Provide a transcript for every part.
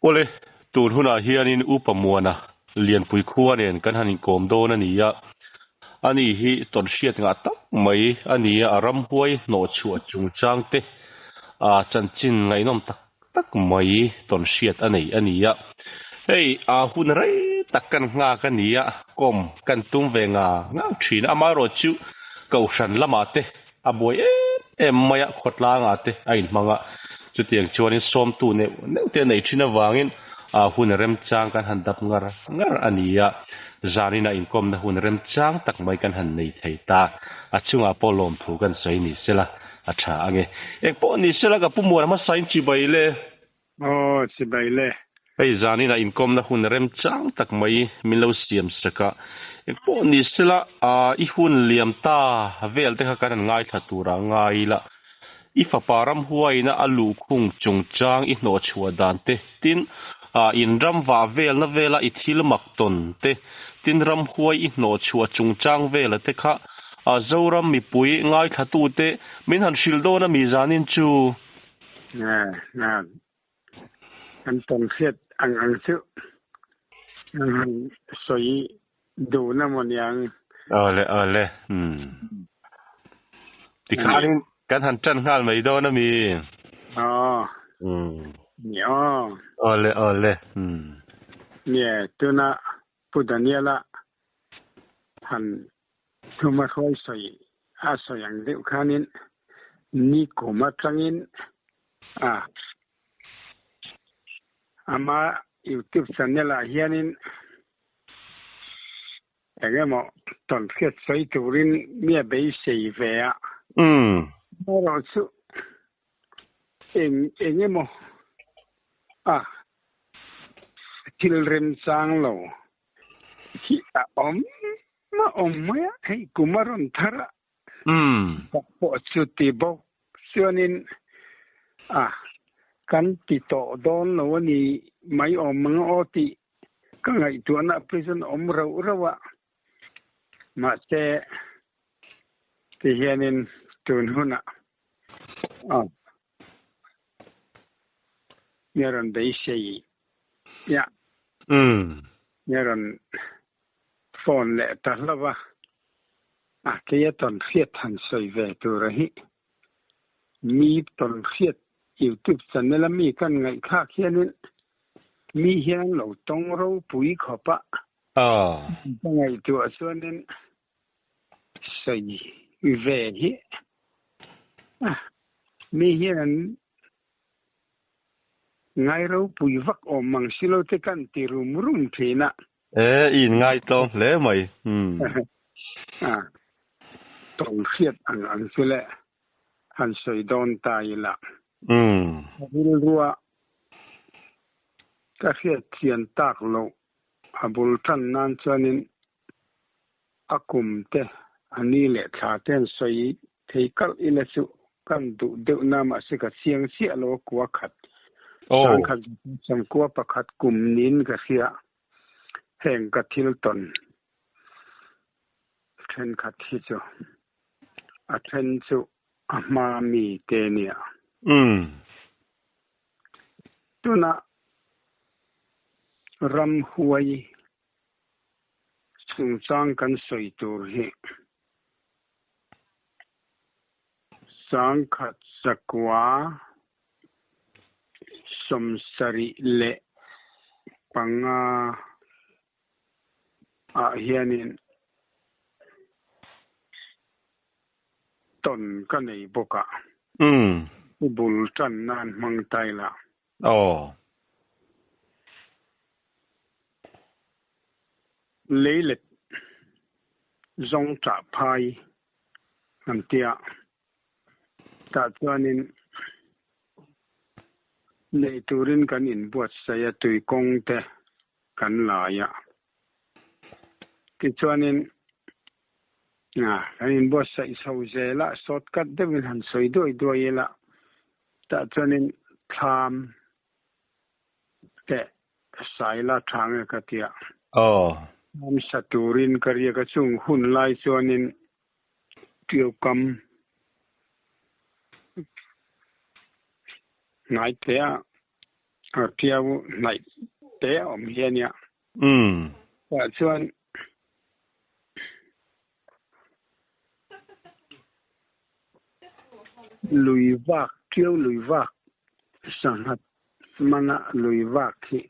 Awle, tun hunah hianin Upa Muana Lianpui khua nen kan han inkawm dawn a ni a, ani hi tawnhriat ngah tak mai a ni a, a ramhuai hnawhchhuah chungchang te a chanchin ngaihnawm tak tak mai tawnhriat a nei a ni a. Hei, a hun rei tak kan nghak a ni a, kawm kan tum ve nga ngang thin a, amaherawhchu Kohhran lamah te A buai em em mai a, khawtlangah te a inhmang a, chutiang chuanin sawmtu neuh neuh te a neih thin avangin a hun remchang kan han dap ngar ngar a ni a, zaninah inkawmna hun remchang tak mai kan han nei thei ta, a chungah pawh lawmthu kan sawi ni sela a tha ange. Engpawh ni sela ka pu muan hmasain chibai le. Aw, chibai le. Hei zaninah inkawmna hun remchang tak mai min lo siam sak a, engpawh ni sela i hun liam ta vel te kha kan han ngaithla tur ah ngai ila, i fapa ramhuaina a luhkhung chungchang i hnawhchhuah dan te, tin in ram vah velna vela i thil mak tawn te, tin ramhuai i hnawhchhuah chungchang vela te kha Zoram mipui ngaithlatute min han hrilh dawn a mi zanin chu. Nge, kan tawn hriat ang ang chu an han sawi duhna maw niang. Awle, awle, umm. Tikhanin kan han tan nghal mai dawn a mi? Aw, ni aw. Awle, awle, umm. Nge, tuna Pu Daniela han thuma hruai sawi a sawi ang deuh khanin ni kum atangin a ama youtube channel ah hianin eng emaw tawnhriat sawi turin mi a beisei ve a. Erawh chu eng eng emaw a thil remchang lo hi a awm a awm mai a, hei kum a rawn thar a, tak pawh chu ti bawk chuanin a kan ti tawh dawn lo a ni mai awm ang aw tih ka ngaihtuahna prison awm rauh rauh a, mahse ti hianin tun hunah a. Nge rawn beisei ia. Nge rawn phone leh ta hlauh a, a keia tawn hriat han sawi ve tura hi mi tawn hriat youtube channel a mi kan ngaihthlak hianin mi hian lo tawng ropui khawp a, ka ngaihtuah chuanin sawi ve hi mi hian an ngai ropui vak awm ang si lo te kan ti rum rum thin a. E, i inngai tlawm hle mai. A, tawng hriat ang ang chu le han sawi dawn ta ila. Rilrua ka hriat chian tak loh a bul tan nan chuanin A kum te, a ni leh thla te an sawi thei kalh ila chu kan duh deuh na mahse ka chiang chiah lo a kua khat. Sangkhat sangkua pakhat kum niin ka hria. Heng ka thil tawn thenkhat hi chu a then chu a hma mi te nia. Tuna ramhuai Chungchang kan sawi tur hi sangkhat zakua 75 ah hianin tawn ka nei bawk a, bul tan nan hmang ta ila. Aw. Leilet zawng ṭah phai an tia. Tah chuanin nei turin kan inbuatsaih a, tuikawng te kan lai a. Tichuanin kan inbuatsaih chho zel a, shortcut deuhin han sawi duai duai ila, Tah chuanin thlam teh saila tha nge ka ti a. Thlam sa turin ka riak a, chung hun lai chuanin Tiaukam hnai teh a. Tiau hnaih te a awm hi a nia. Tah chuan lui vak, Tiau lui vak, sangha mana lui vak hi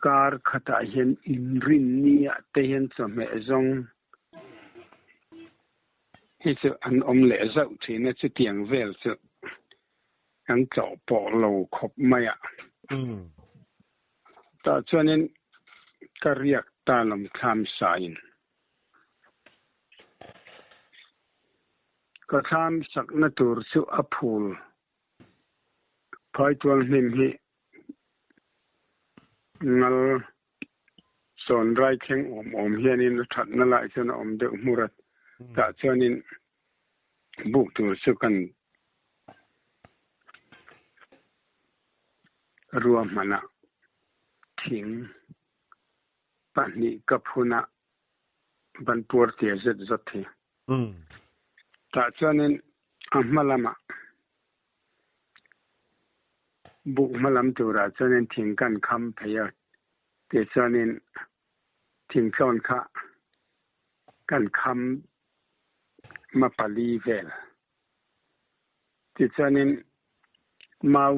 kar khatah hian inrinni ah te hian chawhmeh zawng hi chu an awm leh zauh thin a, chutiang vel chu kan tlawh pawh lo khawp mai a. Tah chuanin ka riak ta lawm thlam sain. Ka thlam sakna tur chu a phul Phaitual hnim hi ngal sawn rai thleng awm awm hianin a thatna lai chuan a awm deuh hmur a, tah chuanin buk tur chu kan ruahmanah thing pahnih ka phun a, ban puar tia zet zawt hi. Tah chuanin a hma lamah buk hma lam turah chuanin thing kan kham phei a, tichuanin thingtlawn kha kan kham hma pali vel. Tichuanin mau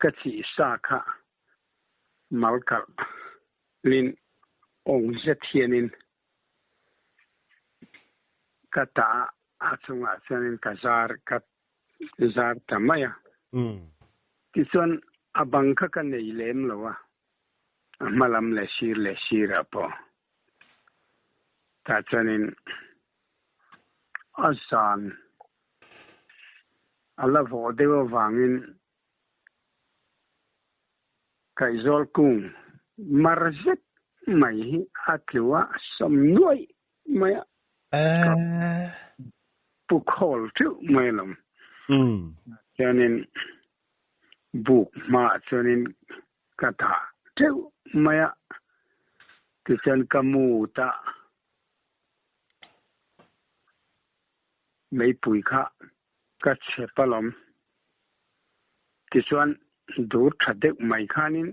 ka chih sa kha mal kalh lin awng zet hianin Ka ta a chungah chuanin ka zar ka zar ta mai a. Tichuan a bang kha ka nei lem lo a, a hma lam leh sir leh sirah pawh. Tah chuanin a zan a la vawh deuh avangin Kaihzawl kung mar zet mai hi a tlu a, a sawm nuaih mai a, ka pu khawl teuh mai alawm. Chuanin buk hmaah chuanin ka dah teuh mai a, tichuan ka mu ta meipui kha ka chhep alawm. Tichuan dur tha deuh mai khanin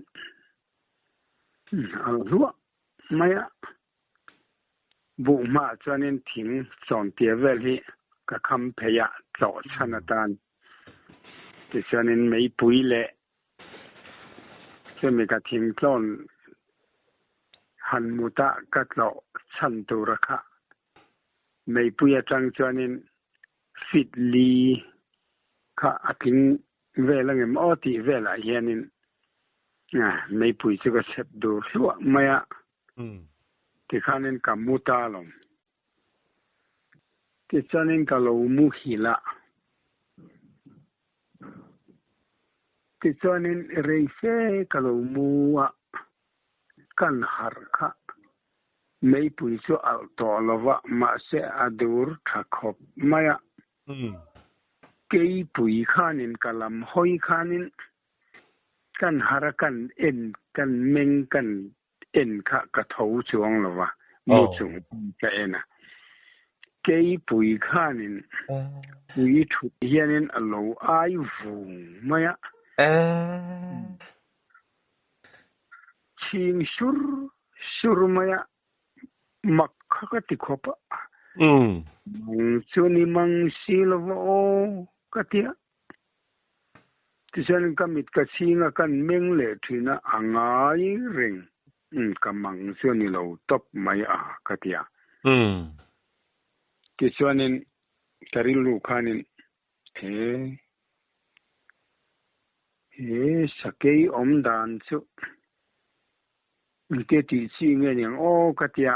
a hluah mai a, buh hmaah chuanin thing chawntia vel hi ka kham phei a tlawh chhan atan. Tichuanin meipui leh chumi ka thing tlawn han muta ka tlawh chhan tura kha meipui atang chuanin Feet li kha a tling vel angem aw tih velah hianin meipui chu ka chhep dur hluah mai a, tikhanin ka mu ta alawm. Tichuanin ka lo muhil a, tichuanin rei fe ka lo mu a, kan harh kha Meipui chu alh tawh lo va, mahse a dur tha khawp mai a. Keipui khanin ka lam hawi khanin kan har a kan en kan meng kan en kha ka tho chuang lo va, mu chung ka en a. Keipui khanin pui thut hianin a lo ai vung mai a. Chhing sur sur mai a, mak kha ka ti khawp a. Mang chu ni mang si lo va aw ka ti a. Tichuan ka mit ka chhing a, kan meng leh thin a, a ngai reng. Ka mang chu a ni lo tawp mai a ka ti a. Tichuanin ka rilru khanin He he sakei awm dan chu engtia tih chi nge niang aw ka tia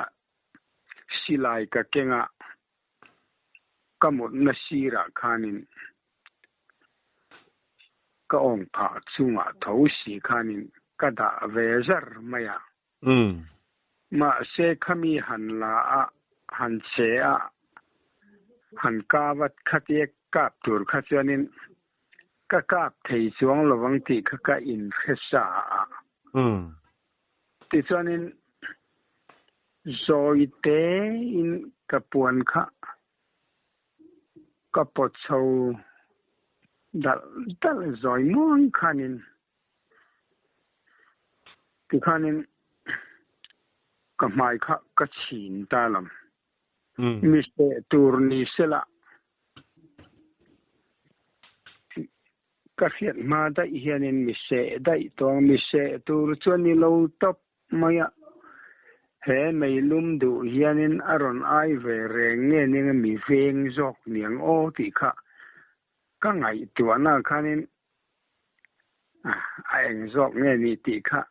silai ka keng a ka mutna sirah khanin ka awng phah chungah tho si khanin ka dah ve zar mai a. Mahse khami han la a, han che a, han kavat khatia kap tur kha chuanin ka kap thei chuang lovang tih kha ka inhre sa a. Tichuanin zawi tein ka puan kha ka pawt chho. Dal dal zawi muang khanin tikhanin ka hmai kha ka chhin ta lam. Mi seh tur ni sela ka hriat hma daih hianin mi seh daih tawng mi seh tur chu a ni lo tawp mai a. He meilum duh hianin a rawn ai ve reng nge nia mi veng zawk niang aw tih kha ka ngaihtuahna khanin a eng zawk nge ni tih kha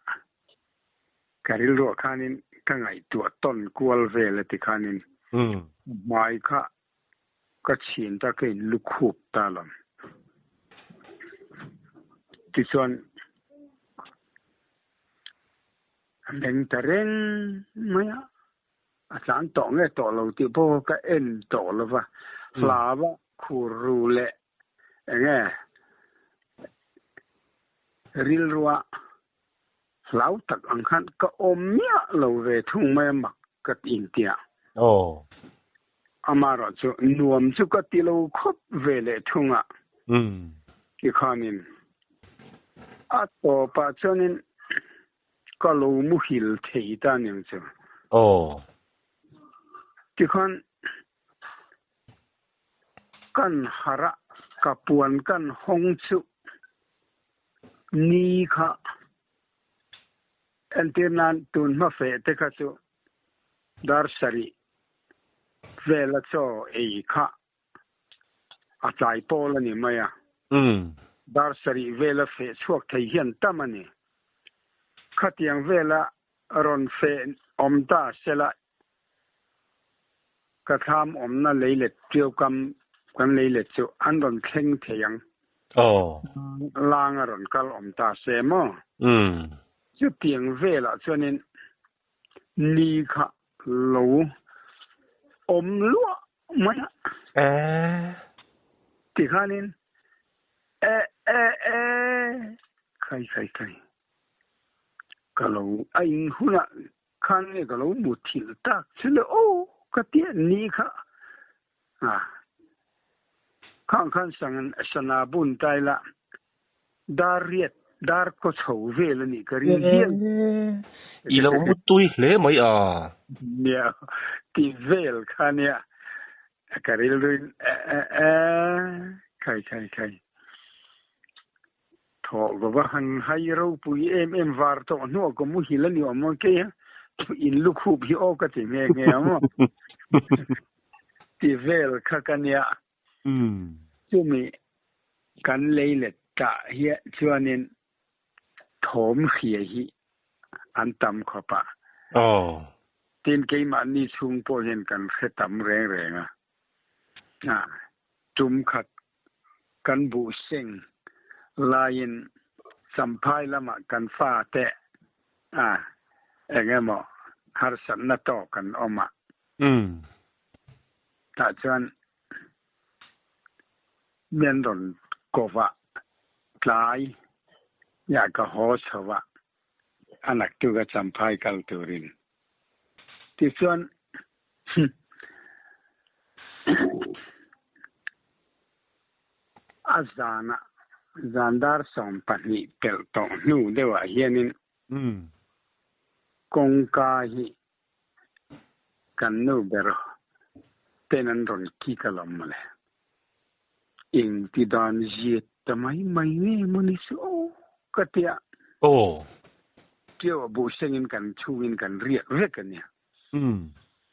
ka rilruah khanin ka ngaihtuah tawn kual vel a ti khanin hmai kha ka chhin ta ka in lukhup ta lo. Tichuan a meng ta reng mai a, a tlan tawh nge tawh lo tih pawh ka en tawh lo va, hlava khur ru leh enge rilrua hlau tak ang khan ka awm miah lo ve thung mai a mak ka intia. Aw. Amaherawh chu nuam chu ka ti lo khawp ve leh thung a. Tikhanin a tawpah chuanin ka lo muhil thei ta aniang chu. Aw. Tikhan Kan harh a, ka puan kan hawng chu ni kha entir nan tun hma feh te kha chu dar sarih vela chaw ei kha a tlai pawl a ni mai a. Dar sarih vela feh chhuak thei hian tam a ni. Khatiang vela rawn feh awm ta sela Ka thlam awmna leilet ṭiau kam kan leilet chu an rawn thleng thei ang. Aw. Lang a rawn kal awm ta se maw? Chutiang velah chuanin ni kha lo awm luah mai a. Eh. Tikhanin e e e khai khai khai ka lo a in hunah Khan nge ka lo muthilh tak che le aw ka ti a ni kha a khang khan sana bun tai la dar riat dar khaw chho vel a nih ka ring hial. I lo mu tui hle mai a. Nia ti vel kha nia ka rilruin e e e khai khai khai. Thaw ka va han hai ropui em em var tawh hnuah ka muhil a ni awm ang kei a, in lukhup hi aw ka ti nghe nghe ang aw. Ti vel kha ka nia. Chumi kan lei let tah hiah chuanin thawm hria hi an tam khawp a. Tin keimahni chhung pawh hian kan hre tam reng reng a. Tum khat kan buh seng laiin Champhai lamah kan fate a eng emaw harsatna tawk an awm a. Tah chuan mi an rawn ko va, tlai ya ka haw chho va, a naktuka Champhai kal turin. Tichuan a zanah zan dar 12 pelh tawh hnu deuhah hianin kawngka hi kan nu ber ten an rawn kik alawm mawle. Engti dan ziat ta mai mai nge maw ni chu aw ka tia. Aw. Ṭiau a buh sengin kan chhungin kan riak vek a nia.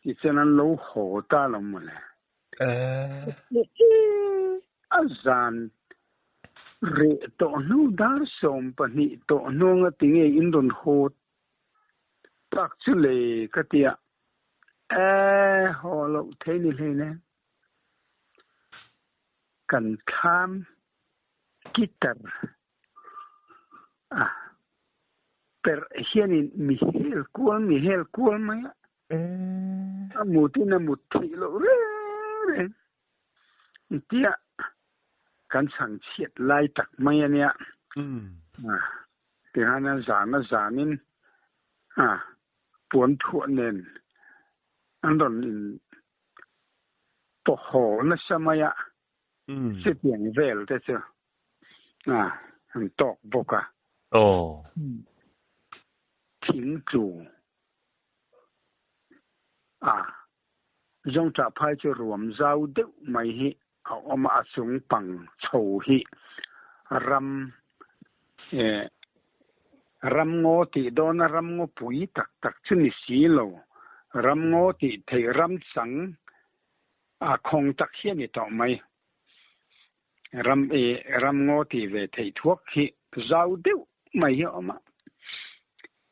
Tichuan an lo haw ta lo mawle. A zan reh tawh hnu dar 12 tawh hnuanga tinge in rawn haw tak chu le ka tia. E haw loh thei ni hlein e. Kan thlam guitar a perh hianin mi hel kual mi hel kual mai a, a mutin a mut theih loh reng reng tia kan chhang chhiat lai tak mai a nia. Tihian a zan a zanin puan thuah nen an rawn in pawh haw nasa mai a, chutiang vel te chu. A an tawk bawk a. Aw. Thing tlu a zawngṭah phai chu ruam zau deuh mai hi a awm a, a chung pang chho hi ram eh ramngaw tih dawna ramngaw pui tak tak chu ni si lo, ramngaw tih theih ram chang a khawng tak hi a ni tawh mai. Ram i ramngaw tih ve theih thuak hi zau deuh mai hi a awm a,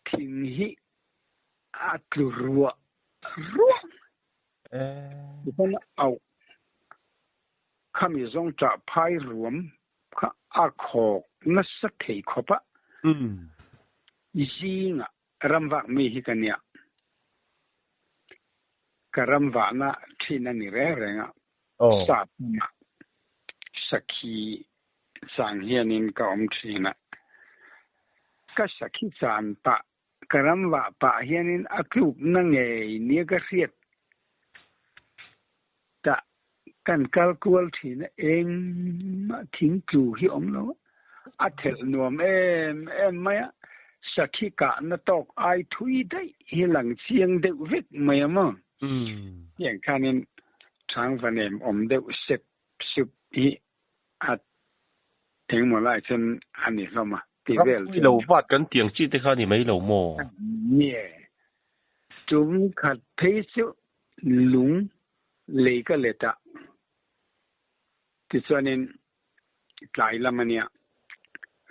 thing hi a tlu ruah ruah tichuan a auh khami zawng ṭah phai ruam kha a khawk nasa thei khawp a, zingah ramvak mi hi ka nia, ka ramvahna ṭhin a ni reng reng a, sap hmunah sakhi chang hianin ka awm ṭhin a, ka sakhi chan pah Ka ram vah pah hianin a tlukna ngei nia ka hriat tah kan kal kual thin a, engmah thing tlu hi awm lo a, a thelh nuam em em mai a, sakhi kahna tawk ai thui daih hi lang chiang deuh vek mai a maw? Tiang khanin Thangvanem awm deuh sep sup hi a engmaw lai chuan a ni hlawm a ti vel chu. Ram lo vat kan tiang chi te kha ni mai lo maw? Nie, tum khat phei chu lung lei ka let a, tichuanin tlai lam a nia,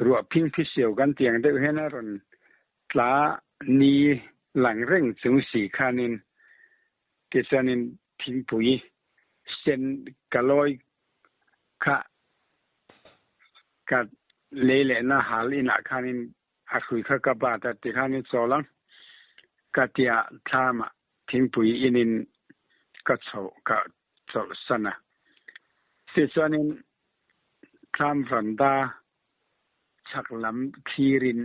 ruah phing phi siau kan tiang deuh hian a rawn tla ni lang reng chung si khanin tichuanin thingpui sen ka lawi kha ka lei lehna hal inah khanin a hrui kha ka bat a tikhanin chawl ang ka tia thlamah thingpui inin ka chho ka chawlhsan a. Tichuanin thlam randa chhak lam thlirin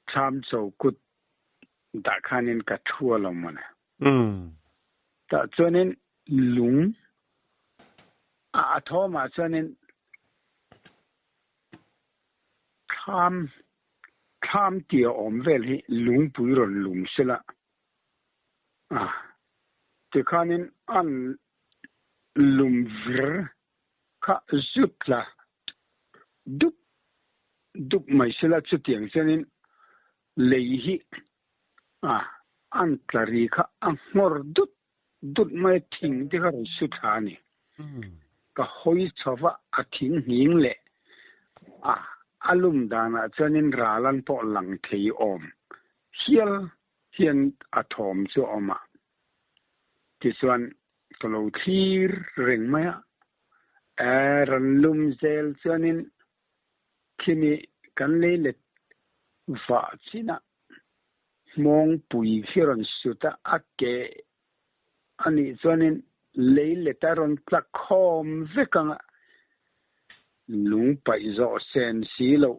thlam cho kut dah khanin ka thu a lo mawle. Tah chuanin lung a a thawmah chuanin thlam thlam tia awm vel hi lungpui rawn lum sela a tikhanin an lum vir kha zut la dup dup mai sela chutiang chuanin lei hi a, an tla ri kha a nghawr dut dut mai a, thing te kha rawn su thla a ni. Ka hawi chho va, a thing nghing leh a, a lum danah chuanin ral an pawh lang thei awm hial hian a thawm chu a awm a. Tichuan ka lo thlir reng mai a, rawn lum zel chuanin Khimi kan lei let vah chinah hmawngpui khi rawn sut a, a ke a nih chuanin lei let a rawn tla khawm vek ang a, lung paih zawh sen si loh,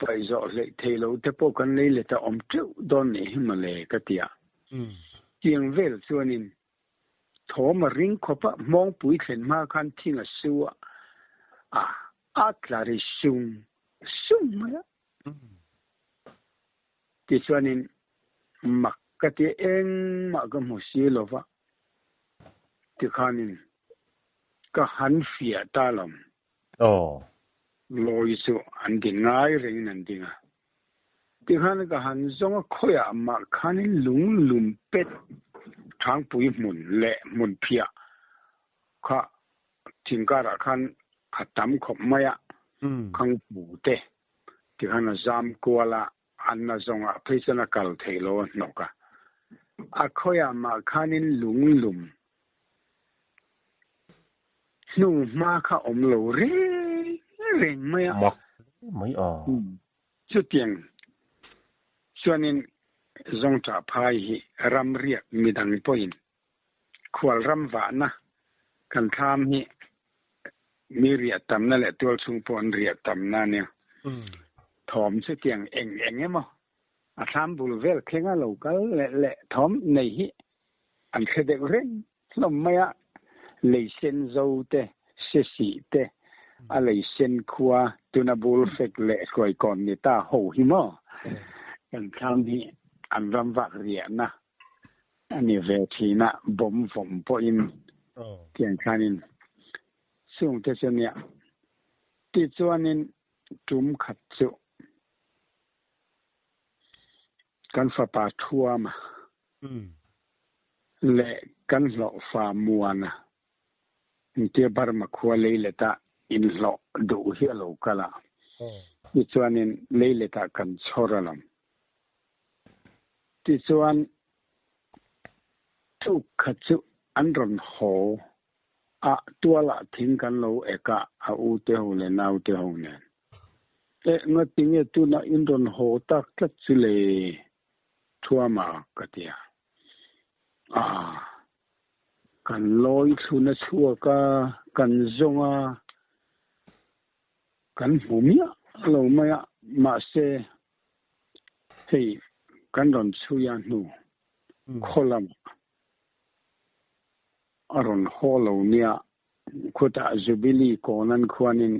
paih zawh hleih thei lo te pawh kan lei let a awm teuh dawn nih hi mawle ka ti a. Tiang vel chuanin Thawm a ring khawp a, hmawngpui thlen hma khan thing a su a, a a tla ri sung sung mai a. Tichuanin mak ka ti engmah ka hmu si lo va, tikhanin ka han fiah ta lo. Lawi chu an ding ngai rengin an ding a. Tikhan ka han zawng a khawiah mah khanin lung lum pet Thangpui hmun leh hmun phiah kha thingkarah khan a tam khawp mai a, Khangpu te tikhan a zam kual a, an na zawngah phei chuan a kal thei lo a hnawk a. A khawiah mah khanin lung lum hnu hma kha awm lo reng reng mai a. Mak mai a. Chutiang chuanin Zawngṭah phai hi ram riak midang pawhin khual ram vahna kan thlam hi mi riah tamna leh tualchhung pawh an riah tamna a nia. Thawm chutiang eng eng emaw a thlam bul vel thlenga lo kal leh leh thawm nei hi an hre deuh reng hlawm mai a, lei sen zo te, se sih te. A lei sen khua tuna bul fek leh hruaikawn ni ta ho hi maw? Kan thlam hi an ram vak riahna a ni ve thin a, bawm vawm pawhin tiang khanin chungte chu nia. Tichuanin tum khat chu kan fapa Thuama leh kan hlawhfa Muana Engtia Burma khua leiletah inhlawh duh hi a lo kal a, tichuanin leiletah kan chhawr alawm. Tichuan tuk kha chu an rawn haw a, tualah thing kan lo ek a, a u te ho leh nau te ho nen. Eh, ngatinge tunah in rawn haw tak tlat chu le? Thuama ka ti a. Ah, kan lawi thlun a chhuak a, kan zawng a, kan hmu miah lo mai a, mahse hei kan rawn chhui a hnu khaw lamah a rawn haw lo nia, khutah Jubilee kawn an khuanin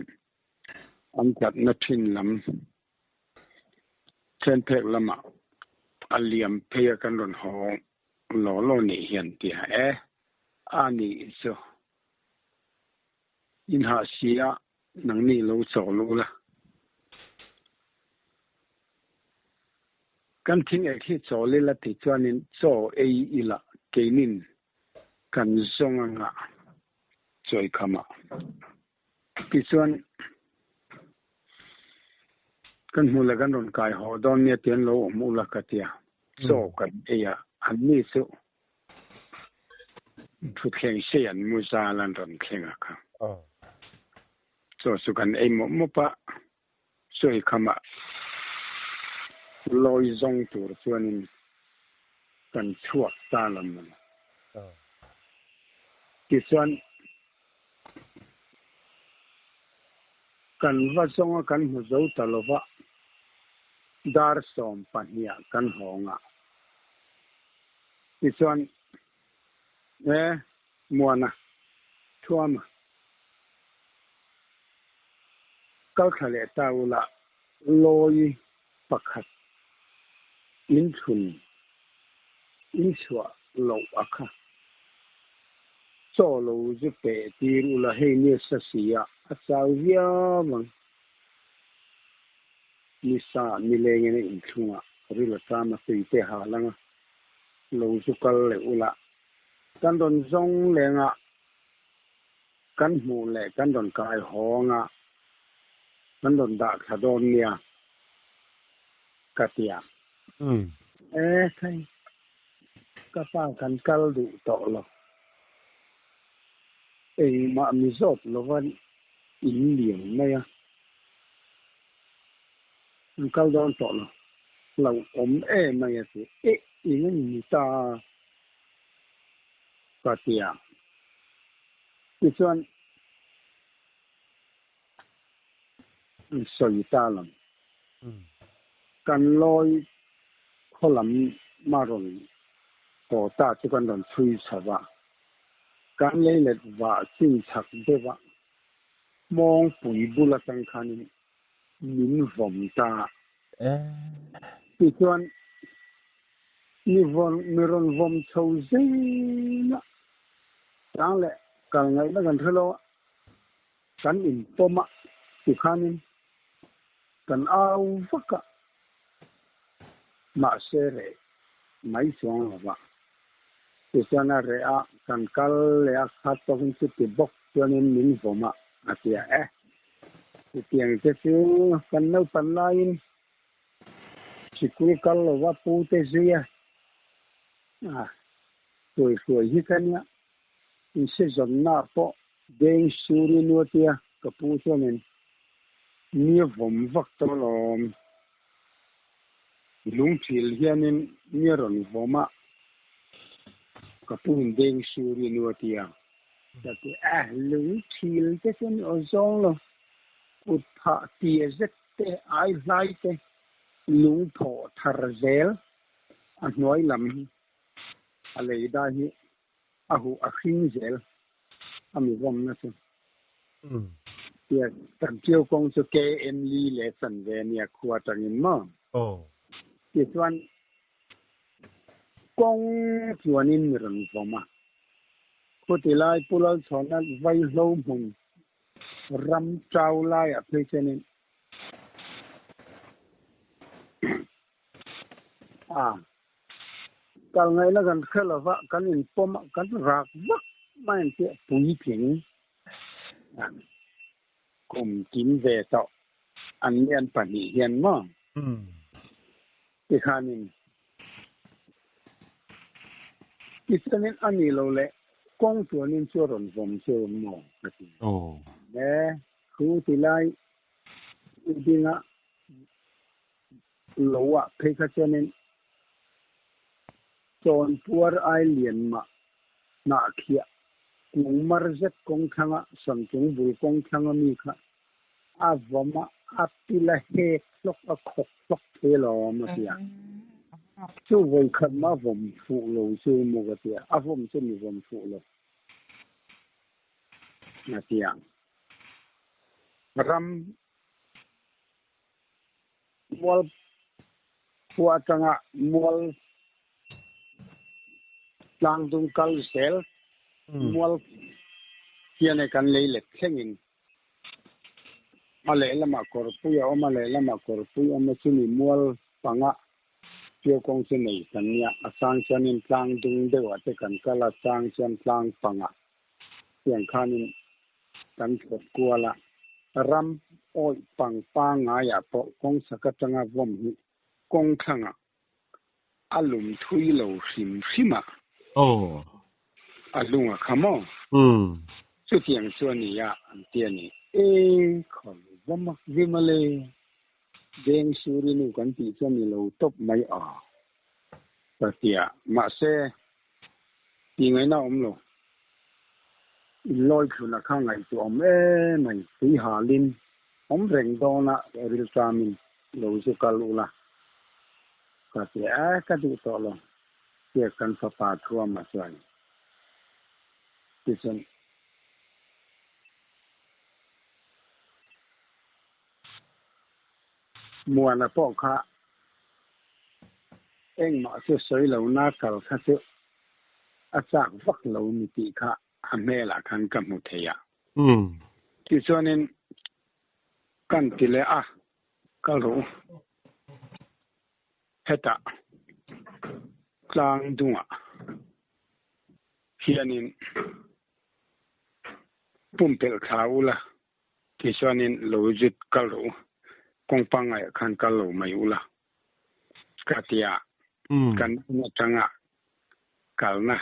an tlatna thin lam Thenphek lamah a liam phei a kan rawn haw law law nih hian tia e, a nih chu in hah si a nangni lo chaw luh la. Kan thing ek hi chaw lila ti chuanin chaw ei ila keinin kan zawng anga chawikham ah. Tichuan, kan hmuh leh kan rawn kai haw dawn nia tih an lo awm ula ka ti a, chaw kan ei a, an ni chu thutthleng sei an mu zal an rawn thleng a kha. Chaw chu kan ei mawp mawp a, chaw ei khamah lawi zawng tur chuanin kan chhuak ta lam a ni. Tichuan, kan va zawnga kan hmu zo ta lo va, dar 12 ah kan hawng a. Tichuan, E, Muana, Thuama, kal thla leh ta ula, lawi pakhat inthlun inchhuah loh a kha. Chaw lo zu peh tir ula hei nisa si a, a chau viau ang. Nisa nilengin a inthlung a, ril a ṭam a tui te hal ang a, lo zu kal leh ula. Kan rawn zawng leng a, kan hmuh leh kan rawn kai hawng a, kan rawn dah thla dawn nia ka ti a. E thei, ka pa kan kal duh tawh lo. Engmah mi zawt lova in lian mai a, kan kal dawn tawh lo. Hlauhawm em mai a ti. E, eng a ni ta ka ti a. Tichuan, an sawi ta lam. Kan lawi khaw lam a rawn haw ta chu kan rawn chhui chho va, kan leilet vah chin chak deuh a, mawngpui bul atang khanin min vawm ta. Tichuan, mi vawn mi rawn vawm chho zel a, chang leh kal ngaihna kan hre lo a, Kan inpawm a tikhanin kan au vak a, mahse reh mai chuang lo va. Tichuan a reh a, kan kal leh a khat tawkin chuti bawk chuanin min vawm a, a ti a. E, chutiang te chu kan naupan laiin sikul kal lo va pu te zui a, a hruai hruai hi ka nia. Insezawnna pawh Deng Suri nu a tia, ka pu chuanin mi a vawm vak tawh alawm. Lungthil hianin mi a rawn vawm a, ka pu in Deng Suri nu a tia. Ka ti a, lungthil te chu ni aw zawng lo, kut phah tia zet te, ai hlai te, lungphawh thar zel a hnuai lam hi a lei dai hi a huh a hring zel a mi vawmna chu. Tia kan Ṭio kawng chu KM li leh chanve a nia khua atangin maw? Aw. Tichuan kawng tluanin mi rawn vawm a. Khuti lai Pu Lalchhawna vaihlo hmun ram ṭau laiah phei chuanin a kal ngaihna kan hre lova, kan inpawm a, kan rak vak mai ang tih puitling kum kim ve tawh an lian pahnih hian maw tikhanin tichuanin a nih loh leh kawng chuanin chu a rawn vawm chu maw ka ti. Le thu ti lai i dinga lo ah phei kha chuanin chawnpuar ai lian mah hnah khiah kung mar zet kawng thlanga Samchung bul kawng thlanga mi kha a vawm a, a pil a hek hlawk a khawk hlawk thei alawm a ti a. Chu vawikhat mah a vawm fuh lo chu maw ka ti a, a vawm chu mi vawm fuh lo a ti a. Ram Mual khua atanga mual tlangdung kal zel mual hian kan lei let thlengin a lehlamah kawrpui a awm a, lehlamah kawrpui a awm a, chumi mual panga Ṭio kawng chu nei kan nia, a chang chuanin tlangdung deuhah te kan kal a, chang chuan tlang panga tiang khanin kan thlawp kual a, ram awih pang pangngaiah pawh kawng sak atanga vawm hi kawng thlangah a lum thui lo hrim hrim a. Aw. A hlung a kha maw? Chutiang chu a ni a, an ti a ni. E, khawi vawm a vim a le. Deng Suri nu kan tih chu a ni lo tawp mai a, ka ti a. Mahse, tih ngaihna a awm lo. Inlawi thluna kha ngaihtuah awm em mai, tui halin awm reng dawna rilṭamin lo zu kal ula ka ti a, ka duh tawh lo tia kan fapa Thuama chuan tichuan Muana pawh kha engmah chu sawi lo na kal kha chu a chak vak lo mi tih kha a hmelah khan ka hmu thei a. Tichuanin kan ti leh a, kal rawh u. Hetah tlang dungah hianin pumpelh thla ula Tichuanin lo zut kal rawh u, kawng pangngai ah khan kal lo mai ula ka ti a, kan in atanga kalna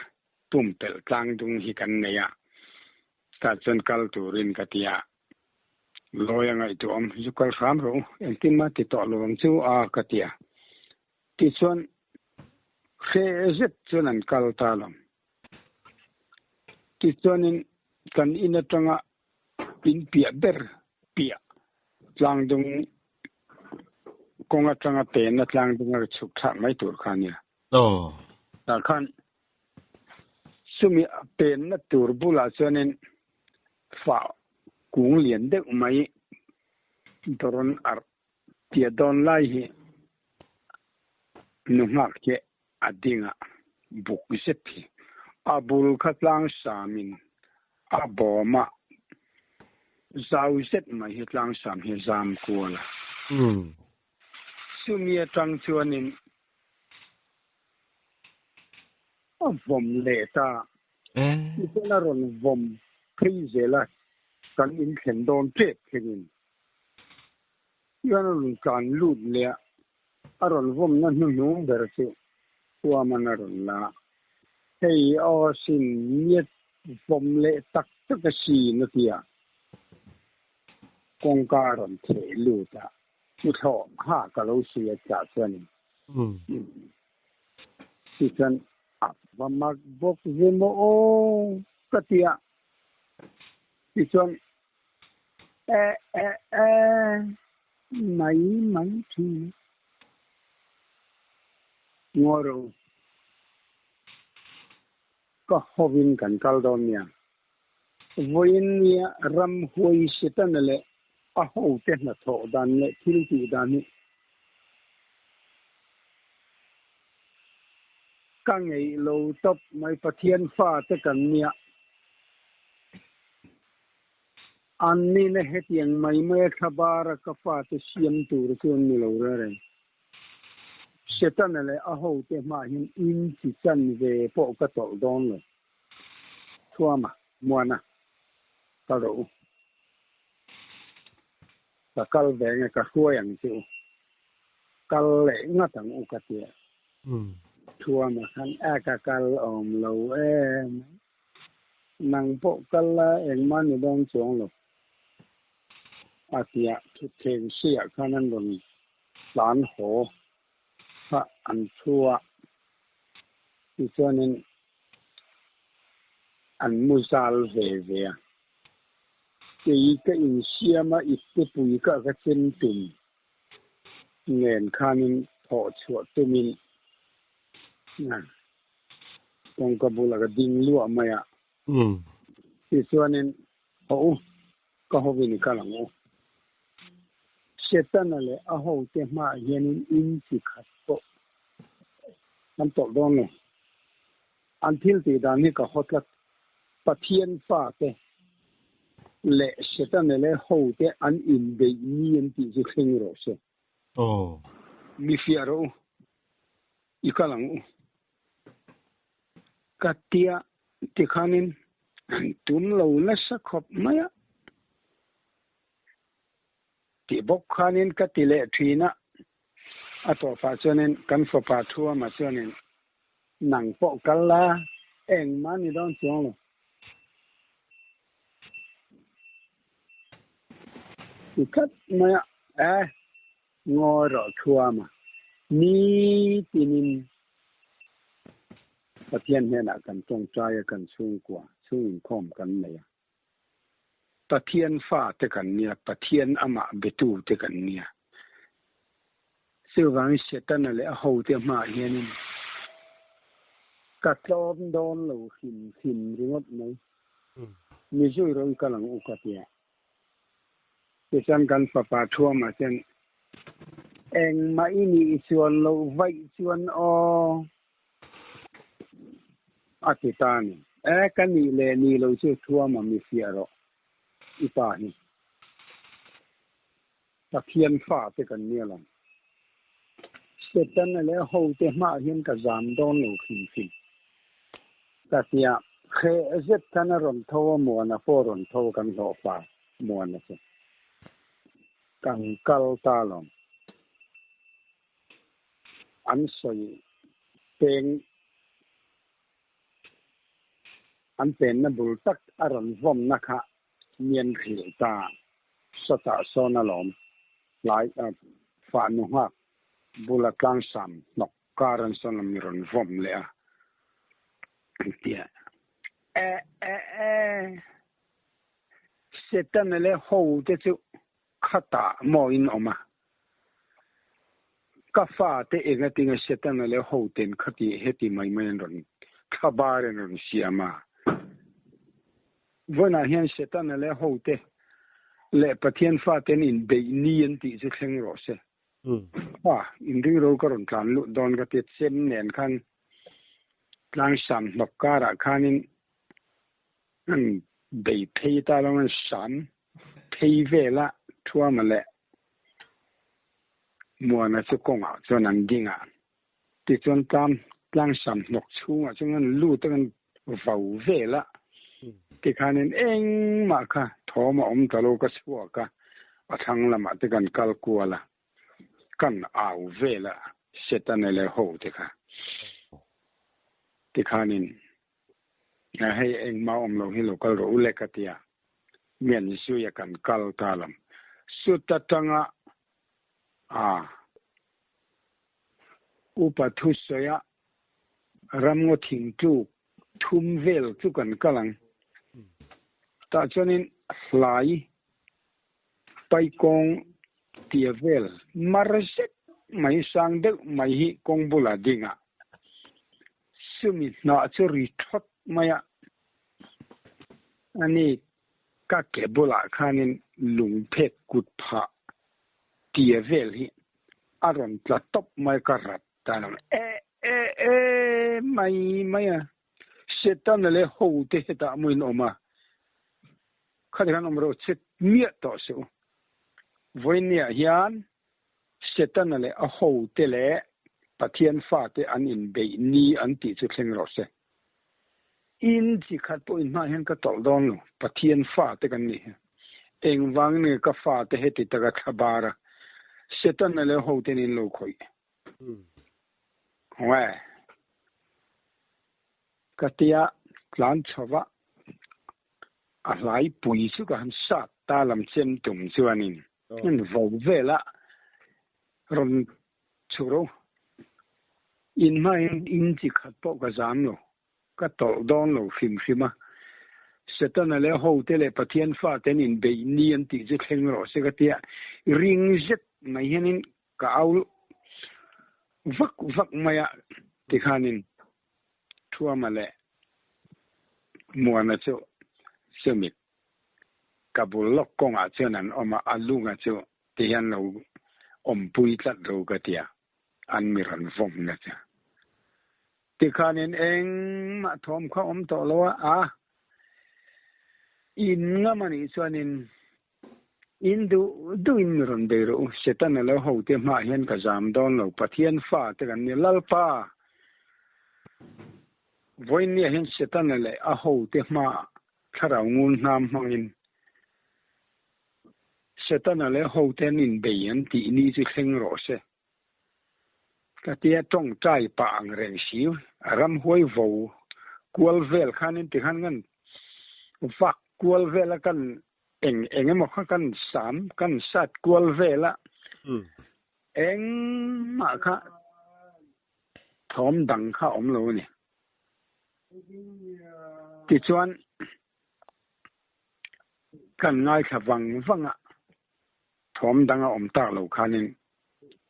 pumpelh tlangdung hi kan nei a, tah chuan kal turin ka ti a, lawi a ngaihtuah awm, zu kal hram rawh u, engtin mah ti tawh lo ang chu a ka ti a, tichuan hreh zet chuan an kal ta lo. Tichuanin kan in atanga in piah ber piah tlangdung kawng atanga penna tlangdung a chhuk thlak mai tur kha a nia. Tah khan chumi penna tur bulah chuanin fah kung lian deuh mai dawrawn arh tia dawn lai hi nu nghak che A dingah buk zet hi a bul kha tlang samin a bawm a, zau zet mai hi tlang sam hi zam kual a. Chumi atang chuanin a vawm leh ta. Tichuan a rawn vawm phei zel a, kan inthlen dawn tep thlengin. Tichuan a rawn tlan lut leh a, A rawn vawmna hnuhnung ber chu Huaman a rawn la. Hei aw sin ngiat vawm leh tak tak a sin a ti a. Kawngka a rawn theh lut a, Tuthlawh ha ka lo sawi a tah chuan tichuan a va mak bawk ve maw aw ka ti a. Tichuan e e e Mai mai thin. Ngawi Ka hovin kan kal dawn nia. Vawiin nia ramhuai Setana leh a hote hnathawh dan leh thil tih dan hi ka ngeih lo tawp mai. Pathian fate kan nia. An nihna hetiang mai maia thlabara ka fate siam tur chu an ni lo reng reng. Setana leh a hote hmaah hian inchi chan ve pawh ka tawlh dawn lo. Thuama, Muana, kal rawh u. Ka kal ve nge ka hruai ang che u. Kal leh ngat ang u ka ti a. Thuama khan, A ka kal awm lo em. Nang pawh kal la engmah ni dawn chuang lo. A ti a, thutthleng hriah khan an rawn tlan haw kha an thu a, tichuanin an mu zal ve ve a. Kei ka insiam a, iptepui ka ka chem tum nen khanin thawh chhuah tumin kawngka bulah ka ding luah mai a. Tichuanin haw u, ka hovin i kal ang u. Setana leh a hote hmaah hianin in chi khat pawh an tawlh dawn lo. An thil tih dan hi ka haw tlat. Pathian fate leh Setana leh hote an inbeih ni an tih chu thleng rawh se. Mi fiah rawh u, i kal ang u. Ka tia tikhanin an tum lo nasa khawp mai a. Tih bawk khanin ka ti leh thin a, a tawpah chuanin kan fapa Thuama chuanin nang pawh kal la, engmah ni dawn chuang lo. Ti tlat mai a, e Ngawi rawh Thuama, nitinin Pathian hnenah kan tawngtai a, kan chhungkua, chhung inkhawm kan nei a. Pathian fa te kan nia, Pathian amah betu te kan nia. Chuvangin Setana leh a hote hmaah hianin ka tlawm dawn lo hrim hrim ringawt mai. Mi zui rawh i kal ang u ka ti a. Tichuan kan fapa Thuama chuan, Engmah i nih chuan loh vaih chuan aw. A ti ta a ni. E, ka nih leh nih lo chu Thuama mi fiah rawh, i pa hi. Pathian fa te kan nia lo. Setana leh a hote hmaah hian ka zam dawn lo hrim hrim. Ka tia, hreh zet khan a rawn tho a, Muana pawh a rawn tho kan hlawhfa Muana chu. Kan kal ta lo. An sawi peng an penna bul tak a rawn vawmna kha mian hrilh ta sawtah sawn alawm tlai fahnu nghak bula tlangsam hnawk kar an sawn a mi rawn vawm leh a an ti a. E e e Setana leh ho te chu Khatah maw in awm a? Ka fate engatinge Setana leh hoten khati heti mai mai an rawn thlabar an rawn siam a? Vawiinah hian Setana leh hote leh Pathian faten inbeih ni an tih chu thleng rawh se. Ha, inring ro ka rawn tlan luh dawn ka ti chem nen khan tlangsam hnawk karah khanin an bei phei ta lo an sam phei vela Thuama leh Muana chu kawngah chuan an ding a, tichuan tlam tlangsam hnawk chhungah chuan an lut a, an vau vel a, tikhanin engmah kha thawm a awm ta lo, ka chhuak a, a thlang lamah te kan kal kual a, kan au vel a, Setana leh ho te kha tikhanin Hei engmah awm lo hi lo kal rawh u le ka ti a, mian zuia kan kal ta lam. Sut atanga a upa thusawia ramngaw thingtluk thum vel chu kan kal ang. Tah chuanin hlai paikawng tia vel mar zet mai sang deuh mai hi kawng bulah dingah Chumi hnah chu ri thawt mai a, a ni. Ka ke bulah khanin lungphek kut phah tia vel hi a rawn tla tawp mai ka rat ta lo. E e e mai mai a, Setana leh hote hetah maw in awm a, khati khan awm rawh che miah tawh suh u. Vawinia hian Setana leh a hote leh Pathian fate an inbeih ni an tih chu thleng rawh se. In chi khat pawh in hmaah hian ka tawlh dawn lo, Pathian fate kan ni hi. Engvangin nge ka fate heti taka thla bar a, Setana leh hoten in lo khawih? Haw e. Ka tia tlan chho va, a hlai pui chu ka han sat ta lam chem tum chuanin an vo vel a, rawn Chhuk ro. In hmain in chi khat pawh ka zam lo. Ka tawlh dawn lo hrim hrim a. Setana leh hote leh Pathian faten inbeih ni an tih chu thleng rawh se ka tia. Ring zet mai hianin ka au vak vak mai a tikhanin Thuama leh Muana chu chumi ka bul lawk kawngah chuan an awm a, a lunga chu ti hian lo awmpui tlat ro ka tia, an mi rawn vawm na chu. Tikhanin engmah thawm kha awm tawh lo a, a in ngam a nih chuanin in duh duhin mi rawn bei rawh u, Setana lo hote hmaah hian ka zam dawn lo, Pathian fa te kan ni, Lalpa! Vawinia hian Setana leh a hote hmaah thlarau ngun hnam hmangin Setana leh hoten inbei an tih ni chu thleng rawh se. Ka tia tawngtai pah ang reng si, a ramhuai vo kual vel khanin tikhan kan vak kual vel a, kan eng eng emaw kha kan sam, kan sat kual vel a, engmah kha thawm dang kha a awm lo a ni. Tichuan. Kan ngaithla vang vang a, thawm dang a awm tak lo khanin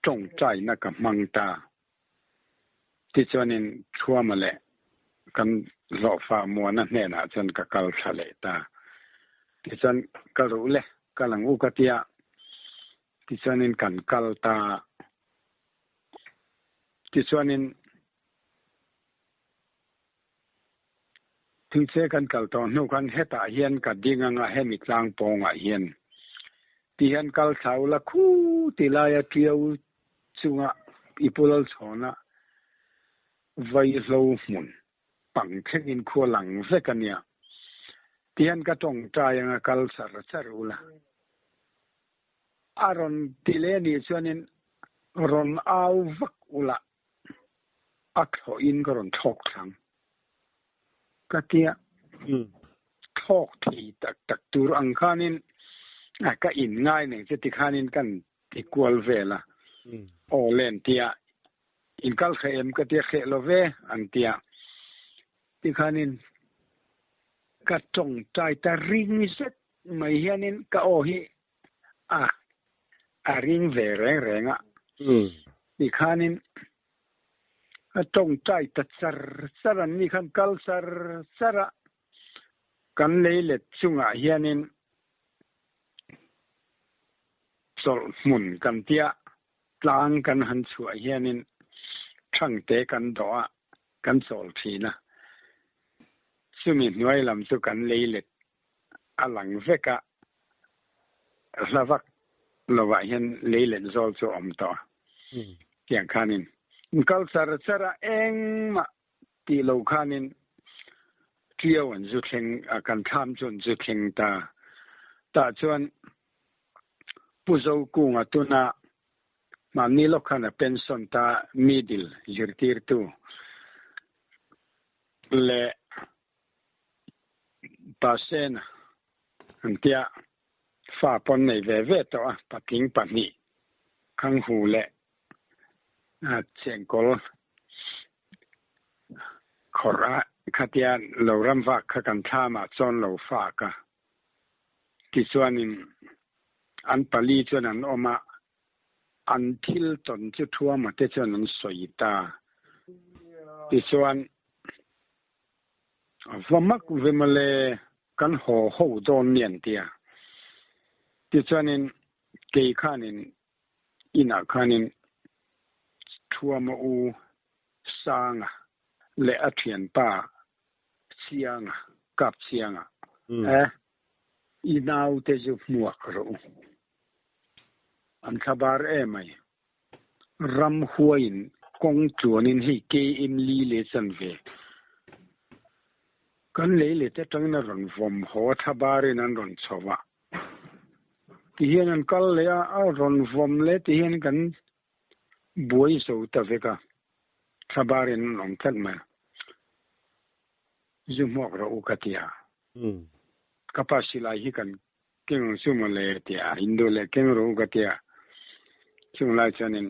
tawngtaina ka hmang ta. Tichuanin Thuama leh kan hlawhfa Muana hnenah chuan ka kal thla leh ta. Tichuan ka ruh le, kal ang u ka tia. Tichuanin kan kal ta. Tichuanin. Tuiche kan kal tawh hnu khan hetah hian ka ding anga hemi tlang pawngah hian ti hian kal thla ula khu ti laia tiau chunga i pu Lalchhawna vaihlo hmun pang thlengin khua lang vek a nia ti hian ka tawngtai anga kal char char ula a rawn ti leh anih chuanin rawn au vak ula. A thlawhin ka rawn thlawk thlang. Ka tia thlawk thei tak tak tur ang khanin ka in ngai nei che tikhanin kan ti kual vel a. Aw len tia in kal hreh em ka tia hreh lo ve an tia. Tikhanin ka tawngtai ta ring zet mai hianin ka aw hi a, a ring ve reng reng a. Tikhanin a tawngtai ta char char an ni khan kal char char a, kan lei let chungah hianin chawlh hmun kan tia tlang kan han chhuah hianin thangte kan dawh a, kan chawl thin a. Chumi hnuai lam chu kan lei let a lang vek a, hla vak lovah hian lei let zawl chu a awm tawh a. Tiang khanin kal char char a, engmah tih lo khanin Ṭiau an zu thleng a, kan thlam chu an zu thleng ta. Tah chuan Pu Zokunga tuna mahni lawk khan a pension ta middle zirtirtu leh Pasena an tia fa pawn nei ve ve tawh a, patling pahnih Khanghu leh Chengkawl khawrh a khatia lo ram vak kha kan thlamah chuan lo fak a, tichuanin an pali chuan an awm a, an thil tawn chu Thuama te chuan an sawi ta. Tichuan, Va mak ve mawle! Kan haw ho dawn nia an ti a. Tichuanin kei khanin inah khanin Thuama u Sanga leh a thianpa Chianga, Kap Chianga, e i naute chu hmuak rawh u. An thlabar emai. Ramhuaiin kawng tluanin hei KM li leh chanve kan lei let atangin a rawn vawm haw a thlabarin an rawn chho a. Tihian an kal leh a, a rawn vawm leh tihian kan buai zo ta vek a, thlabarin an awm tlat mai. Zu hmuak rawh u ka ti a. Ka pa silai hi kan Keng ang chu mawle tia Hindu leh keng rawh u ka tia. Chung lai chuanin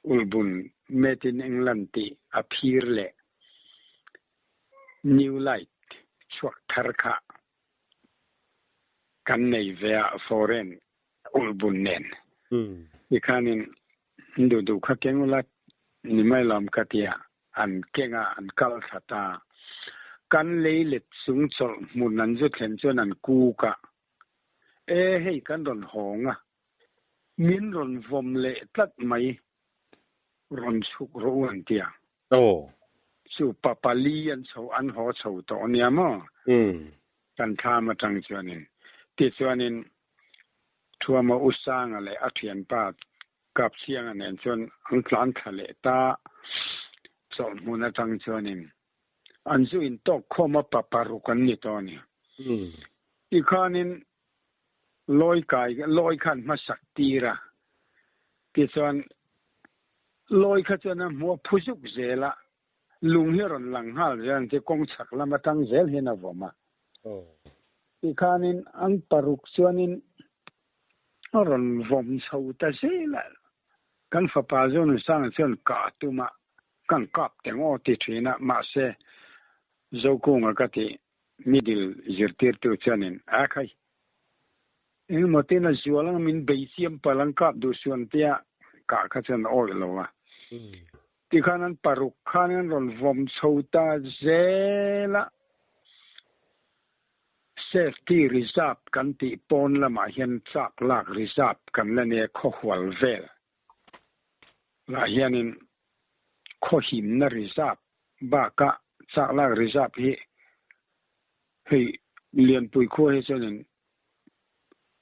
Ulbun Made in England tih a phir leh New Light chhuak thar kha kan nei ve a foreign Ulbun nen. Tikhanin Hindu duh kha keng ula ni mai lawm ka tia. An keng a, an kal thla ta. Kan lei let chung chawlh hmun an zu thlen chuan an kuk a, E hei kan rawn hawng a, min rawn vawm leh tlat mai, rawn chhuk rawh u an ti a. Aw. Chu pa pali an chho, an haw chho tawh ania maw? Kan thlam atang chuanin. Tichuanin Thuama U Sanga leh a thianpa Kapsianga nen chuan an tlan thla leh ta. Chawlh hmun atang chuanin an zu intawk khawm a pa paruk an ni tawh a ni. Tikhanin lawi kai lawi khan hmasak tir a, tichuan lawi kha chuan a hmu a phu zuk zel a, lung hi a rawn lang nghal zel ang che kawng chhak lam atang zel hian a vawm a. Tikhanin an paruk chuanin A rawn vawm chho ta zel a, kan fapa Zonusanga chuan kah a tum a, kan kap teng aw ti thin a, mahse Zokunga ka tih middle zirtirtu chuanin a khai engemaw tin a zual anga min bei chiam palh an kap duh suan tia kah kha chuan a awih lo a. Tikhan an paruk khan an rawn vawm chho ta zel a. Safety reserve kan tih pawn lamah hian chak lak reserve kan la nia khawhual vel lah hianin khawhimna reserve bakah chak lak reserve hi hei Lianpui khua hi chuanin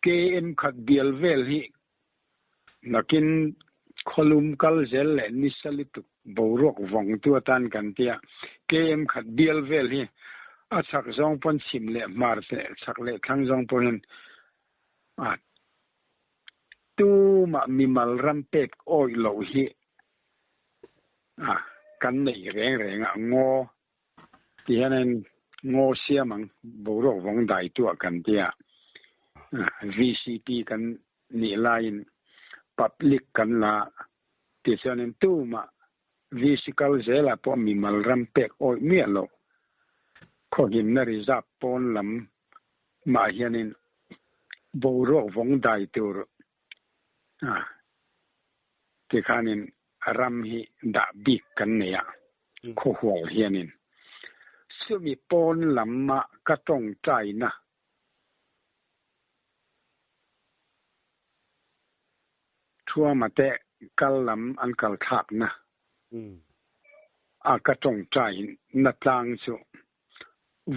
KM khat bial vel hi nakin khawlum kal zel leh nisa lutuk boruak vawngtu atan kan tia. KM khat bial vel hi a chhak zawng pawn chhim leh hmar leh chhak leh thlang zawng pawhin a tumah mimal ram pek awih loh hi a kan nei reng reng a, ngaw Ti hianin ngaw siam ang boruak vawng dai tuah kan tia VCP kan nih laiin public kan la ti chuanin tumah VC kal zelah pawh mimal ram pek awih miah loh khawhimna reserve pawn lam mah hianin boruak vawng dai tur ti khanin ram hi dah bik kan nei a, khawhual hianin chumi pawn lama ka tawngtaina Thuama te kal lam an kal thlakna a ka tawngtaina tlang chu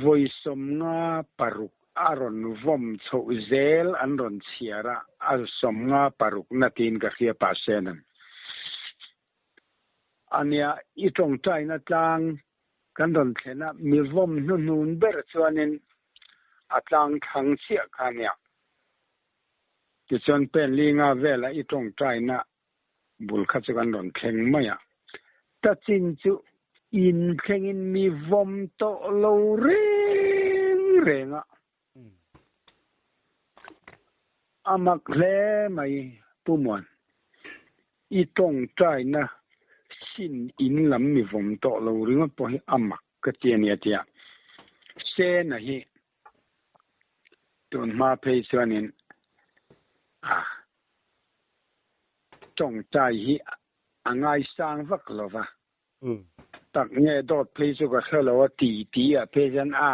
vawi 56 a rawn vawm chhoh zel an rawn chhiar a, a 56 na tiin ka hria pah Senan. A nia, i tawngtaina tlang kan rawn thlen a, mi vawm hnuhnun ber chuanin a tlang thlang chiah kha a nia. Tichuan pen li nga vela i tawngtaina bul kha chu kan rawn thleng mai a, ta chin chu in thlengin mi vawm tawh lo reng reng a. A mak hle mai Pu Muan, i tawngtaina sin in lam mi vawm tawh lo ringawt pawh hi a mak ka ti a nia tia Sena hi tun hma phei chuanin a Tawngtai hi a ngaisang vak lo va. Tak nge dawt phei chu ka hre lo a ti ti ah phei chuan a.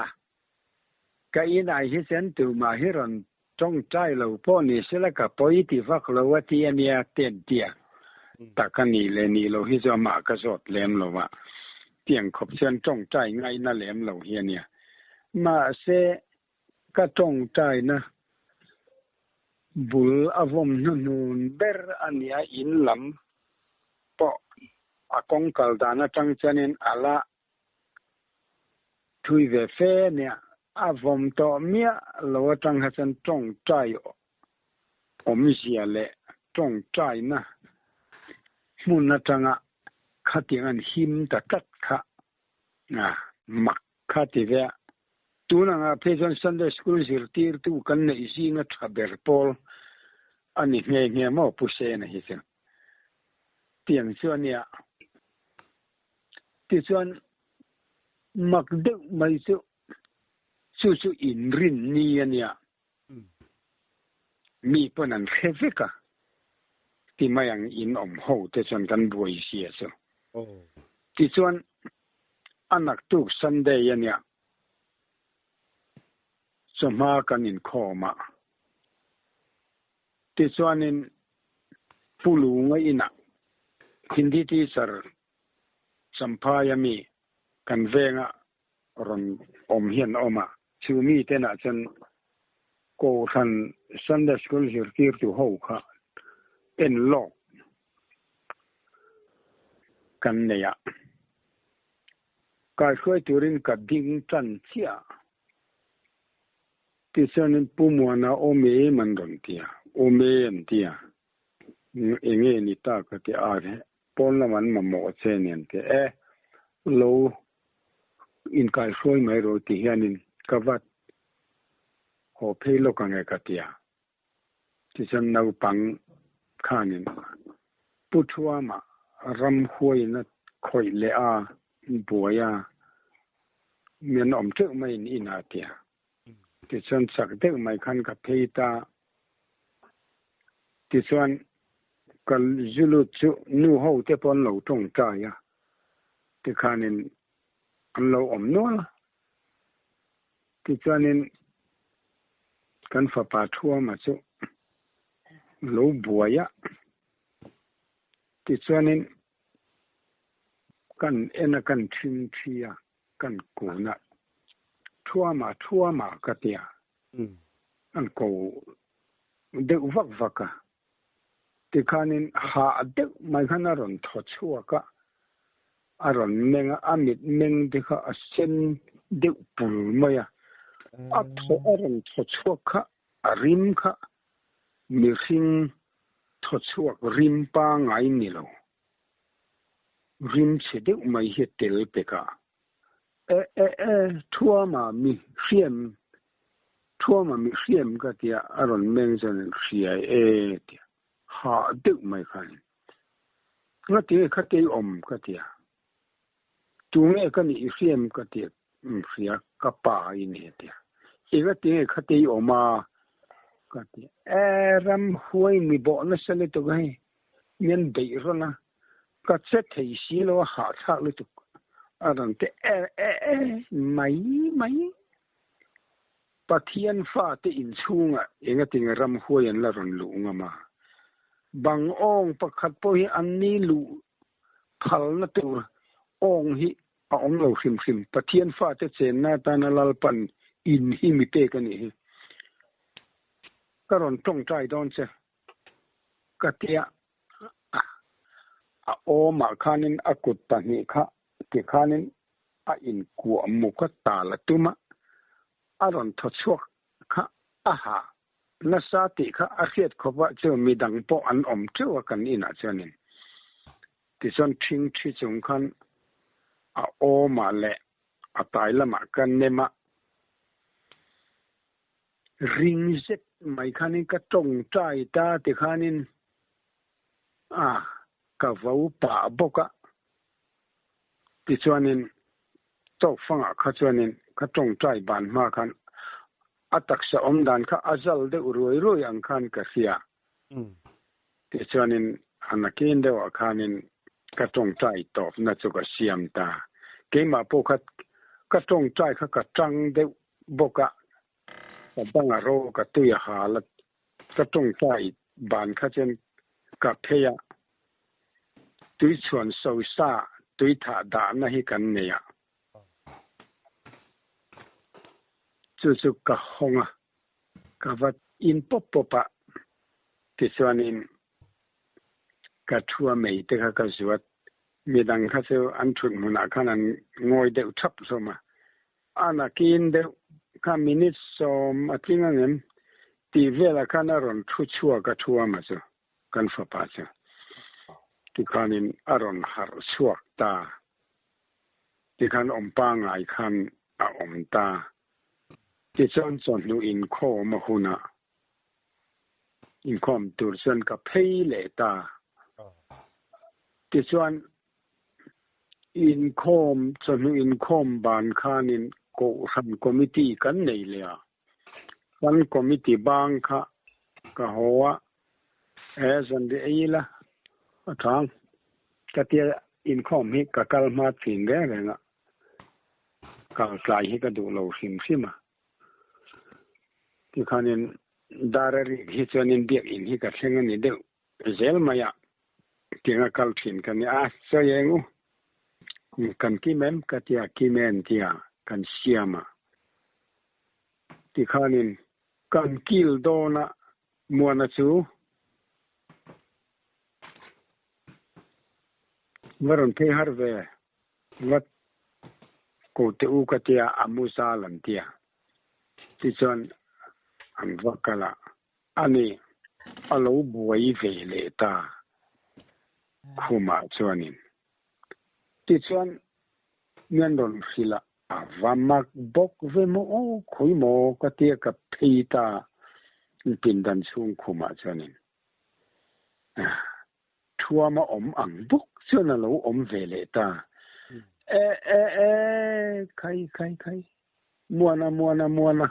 Ka inah hi chuan tumah hi rawn tawngtai lo pawh ni sela ka pawi ti vak lo a ti a nia ten tia tak a nih leh nih loh hi chu amah ka zawt lem lo a, tiang khawp chuan tawngtai ngaihna lem lo hi a nia. Mahse ka tawngtaina bul a vawm hnuhnun ber a nia in lam pawh a kawng kal dan atang chuanin a la Thui ve fe nia, a vawm tawh miah lo atang kha chuan tawngtai awmzia leh tawngtaina hmun atanga khatiang an him ta tlat kha mak kha ti ve a. Tun anga phei chuan Sunday School zirtirtu kan neih zinga tha ber pawl a ni nghe nghe maw Pu Sena hi chu. Tiang chu a nia. Tichuan, mak deuh mai chu, chu chu inrin ni a nia. Mi pawn an hre vek a, ti mai ang in awm ho te chuan kan buai sia chu. Tichuan, a naktuk Sunday a nia, chawhma kan inkhawm a. Tichuanin Pu Lunga inah Hindi teacher Champhaia mi kan venga rawn awm hi an awm a. Chu mi tenah chuan Kohhran Sunday School zirtirtu ho kha en lawk kan nei a. Kaihruai turin ka ding tan chiah. Tichuanin Pu Muana awm em an rawn ti a, awm e an ti a, enge ni ta ka ti a, pawn lam an mamawh che a ni an ti a, e lo inkaihruai mai rawh ti hianin ka va haw phei lawk ang e ka ti a. Tichuan naupang khanin Pu Thuama ramhuaiin a khawih leh a, buai a, mi an awm teuh maiin inah a ti a. Tichuan chak deuh mai khan ka phei ta. Tichuan ka zu lut chu nu ho te pawh an lo tawngtai a, tikhanin an lo awm nual a. Tichuanin kan fapa Thuama chu lo buai a, tichuanin kan en a, kan thing thi a, kan kun a, Thuama, Thuama ka ti a, an ko deuh vak vak a, tikhanin hah deuh mai khan a rawn thaw chhuak a, a rawn meng a, a mit meng te kha a sen deuh pul mai a, a thaw a rawn thaw chhuak kha a rim kha mihring thaw chhuak rim pangai ni lo, rim chhe deuh mai hi a tel pek a, e e e Thuama mi hriam Thuama mi hriam ka tia a rawn meng chuan in hria e tia hah deuh mai khan nga tinge kha te i awm ka tia tunge ka nih i hriam ka tia um hria ka pa i ni tia enga tinge kha te i awm a ka tia e ramhuai mi bawh nasa lutuk hei mian beih rawn a ka che thei si lo a hahthlak lutuk a rawn ti e e e mai mai. Pathian fate inchhungah engatinge ramhuai an la rawn luh ngam a? Bang awng pakhat pawh hi an ni luh phalna tur awng hi a awm lo hrim hrim. Pathian fate chenna atana Lalpan in hi mi pek a nih hi. Ka rawn tawngtai dawn che ka tia a awmah khanin a kut pahnih kha tikhanin a inkuah muk a tal a tum a, a rawn thaw chhuak kha a hah nasa tih kha a hriat khawp a, chu midang pawh an awm teuh a kan inah chuanin. Tichuan ṭhing ṭhi chung khan a awmah leh a tai lamah ka nem a, ring zet mai khanin ka tawngtai ta tikhanin a ka vo pah bawk a. Tichuanin tawkfangah kha chuanin ka tawngtai ban hma khan a taksa awm dan kha a zal deuh ruai ruai ang khan ka hria. Tichuanin a nakin deuhah khanin ka tawngtai tawpna chu ka siam ta. Keimah pawh kha ka tawngtai kha ka tang deuh bawk a. Ka bang a ro ka tui a hal a, ka tawngtai ban kha chuan ka phei a, tui chhuan sosa tui thah dahna hi kan nei a. Chu chu ka hawng a, ka va in pawp pawp a, tichuanin ka thu a mei te kha ka zuat. Midang kha chu an thut hmunah khan an ngawi deuh thap hlawm a, a nakin deuh kha minute sawm a tling angem tih velah khan a rawn thu chhuak a thu ama chu kan fapa chu tikhanin a rawn harh chhuak ta tikhan awm pangngai khan a awm ta tichuan chawhnu inkhawm a hunah inkhawm tur chuan ka phei leh ta. Tichuan, inkhawm, chawhnu inkhawm ban khanin Kohhran Committee kan nei leh a. Kan Committee bang kha ka haw a, he zanri ei ila a thang ka tia inkhawm hi ka kal hma thin reng reng a, kal tlai hi ka duh lo hrim hrim a. Tikhanin dar a rik hi chuanin biakinn hi ka thleng a ni deuh zel mai a, tianga kal thin ka ni a, sawi eng u, kan kim em ka tia, kim em tia kan siam a. Tikhanin kan kil dawn a, Muana chu va rawn phei har ve Vat ko teh u ka tia a mu zal an tia. Tichuan an va kal a, ani a lo buai ve leh ta khumah chuanin. Tichuan min rawn hrilh a, a va mak bawk ve maw aw khawi maw ka tia ka phei ta pindan chhung khumah chuanin. Thuama awm ang bawk chuan a lo awm ve leh ta. E e e, khai khai khai, Muana Muana Muana,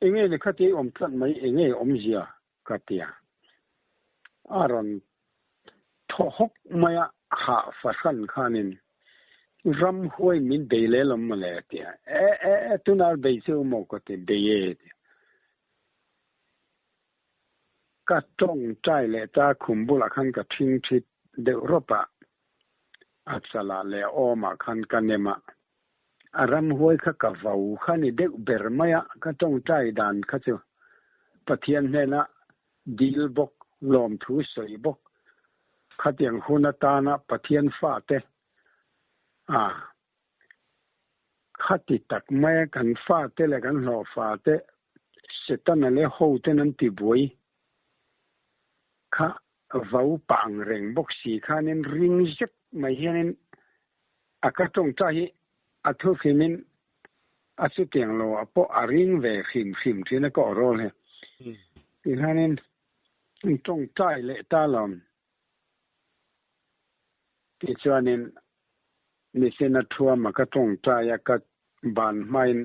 enge ni khatia i awm tlat mai, enge i awmzia ka ti a. A rawn thaw hawk mai a, hah fahran khanin ramhuai min bei lel awm mawle a ti a. E e e, tunah bei che u maw ka ti, bei e a ti a. Ka tawngtai leh ta khum bulah khan ka thingthi deuh rawp a, a chalah leh a awmah khan ka nem a, a ramhuai kha ka vau kha ni deuh ber mai a, ka tawngtai dan kha chu Pathian hnena dil bawk, lawmthu sawi bawk, khatiang hun atana Pathian fate a Khati tak maia kan fate leh kan hlawhfate Setana leh hoten an tibuai kha vau pah ang reng bawk si khanin ring zet mai hianin a ka tawngtai hi a thu hrimin a chutiang lo ah pawh a ring ve hrim hrim thin a ka aw rawl hi. Tikhanin tawngtai leh ta lawm. Tichuanin Nisena thuama ka tawngtai a ka ban hmain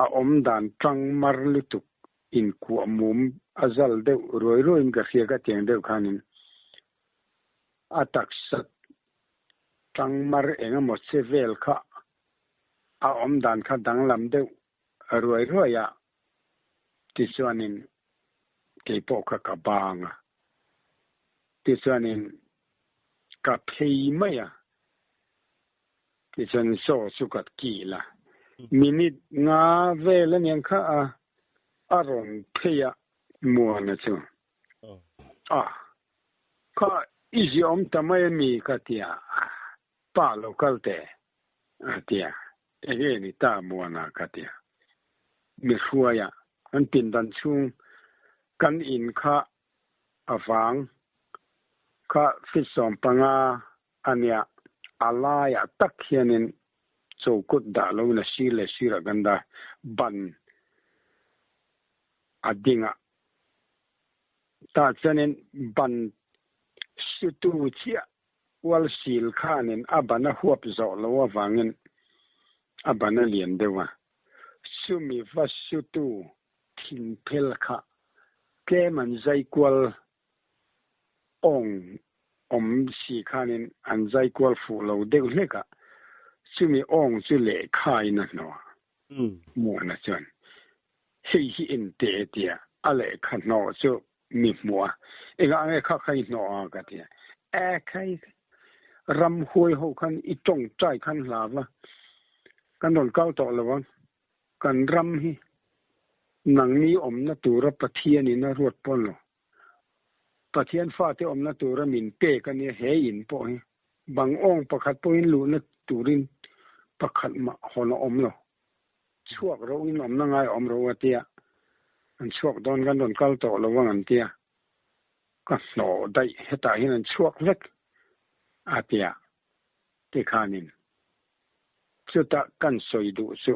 a awm dan tang mar lutuk inkuah mum a zal deuh ruai ruaiin ka hria ka tiang deuh khanin a taksa tang mar eng emaw che vel kha a awm dan kha danglam deuh ruai ruai a tichuanin keipawh kha ka bang a tichuanin ka phei mai a tichuan chaw chu ka kil a minute nga vel aniang kha a a rawn phei a Muana chu a kha i ziah awm ta mai a mi ka ti a pa lo kal teh a ti a enge ni ta Muana ka ti a mi hruai a kan pindan chhung kan in kha a vang kha feet 15 a nia, a laiah tak hianin chokut dah loin a sir leh sirah kan dah ban a ding a, tah chuanin ban sutu chiah ual sil khanin a ban a huap zawh loh avangin a ban a lian deuh a, chumi va sutu thingphel kha tlem an zai kual awng awm si khanin an zai kual fuh lo deuh hlek a, chumi awng chu lehkhain a hnawh a, Muana chuan. Hei hi en teh a ti a, a lehkha hnawh chu mi hmuh a, engah nge kha kha i hnawh a ka ti a, e khai ramhuai ho khan i tawngtai khan hlau va, kan rawn kal tawh lo ang, kan ram hi nangni awmna tura Pathianin a ruat pawn lo, Pathian fate awmna tura min pek a nia he in pawh hi bang awng pakhat pawhin luhna turin pakhat mah hawn a awm lo. Chhuak ro in awmna ngai awm ro a tia, an chhuak dawn kan rawn kal tawh lo ang an tia, ka hnawh daih hetah hian an chhuak vek a tia tikhanin chutah kan sawi duh chu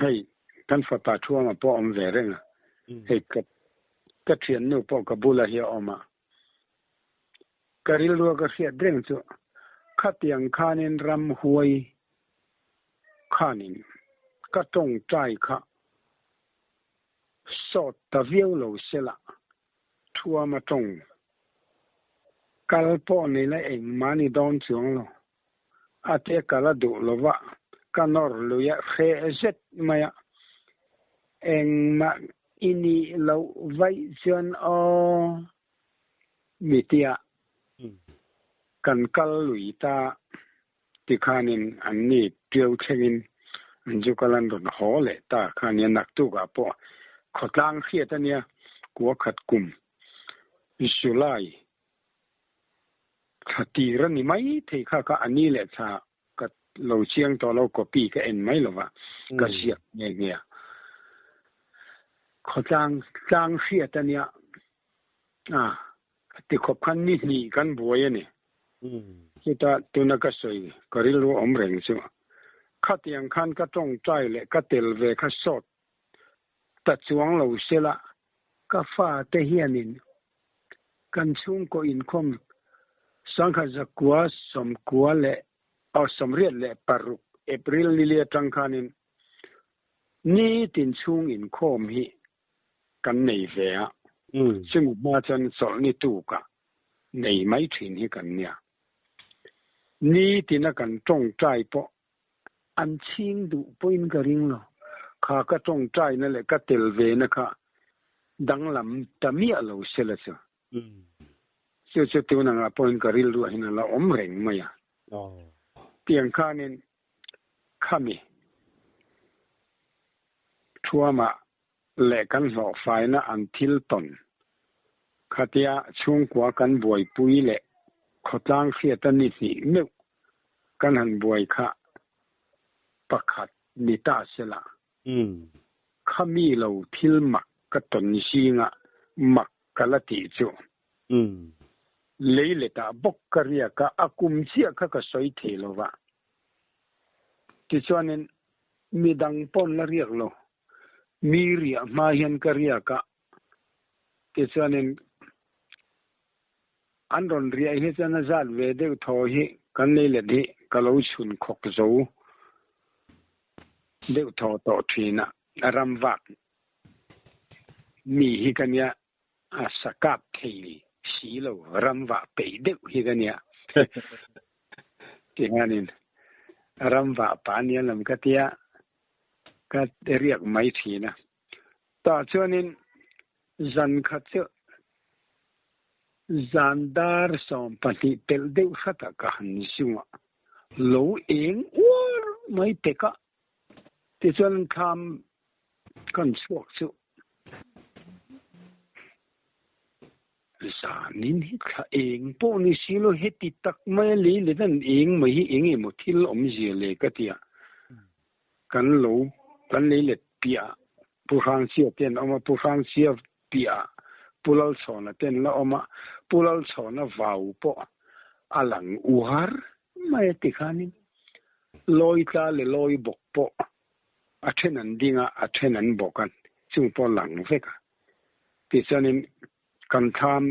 hei kan fapa Thuama pawh awm ve reng a, hei ka ka thiannu pawh ka bula hi a awm a, ka rilrua ka hriat reng chu khatiang khanin ramhuai khanin ka tawngtai kha sawt ta viau lo sela Thuama tawng kal pawh nei la engmah ni dawn chuang lo. A te kal a duh lova ka nawr lui a hreh zet mai a, engmah i nih loh vaih chuan aw mi tia kan kal lui ta tikhanin an ni ṭiau thlengin an zu kal an rawn haw leh ta kha nia naktukah pawh khawtlang hriat a nia kua khat kum July thla tir a ni mai thei kha kha a ni leh thla ka lo chiang tawh lo copy ka en mai lova ka ziak nghe nghe a khawtlang tlang hriat a nia a Tikhawp khan ni hnih kan buai a ni. Chuta tuna ka sawi ka rilru awm reng chu khatiang khan ka tawngtai leh ka tel ve kha sawt ta chuang lo sela ka fate hianin kan chhungkaw inkhawm sangkhat zakua sawmkua leh aw sawmriat leh paruk April nili atang khanin nitin chhung inkhawm hi kan nei ve a, chumi hma chuan chawlhni tukah nei mai thin hi kan nia. Nitina kan tawngtai pawh an chhing duh pawhin ka ring lo. Kha ka tawngtaina leh ka tel vena kha danglam ta miah lo sela chu. Chu chu tun angah pawhin ka rilruah hian a la awm reng mai a. Tiang khanin khami Thuamah leh kan hlawhfaina an thil tawn khatia chhungkua kan buaipui leh khawtlang hriata ni hnih meuh kan han buai kha pakhat ni ta sela. Khami lo thil mak ka tawn zingah mak ka la tih chu lei letah bawk ka riak a, a kum chiah kha ka sawi thei lova. Tichuanin midang pawn la riak lo, mi riah hma hian ka riak a, tichuanin an rawn riah hi chuan a zat ve deuh thaw hi kan lei let hi ka lo chhun khawk zo deuh thaw tawh thin a, ram vak mi hi ka nia a sa kap thei si lo, ram vah peih deuh hi ka nia. Tihianin ram vah pah nia lam ka tia ka riak mai thin a. Tah chuanin zan khat chu zan dar 12 pelh deuh hratah ka han zung a, lo eng uar mai pek a. Tichuan thlam kan chhuak chu zanin hi thla eng pawh ni si lo heti tak mai a lei let an eng mai hi eng emaw thil awmzia le ka ti a, kan lo kan lei let piah ah Pu Hrangchia te an awm a, Pu Hrangchia piah ah Pu Lalchhawna te an la awm a, Pu Lalchhawna vau pawh a lang uar mai a tikhanin lawi tla leh lawi bawk pawh a then an ding a, a then an bawk a, chung pawh lang vek a. Tichuanin kan thlam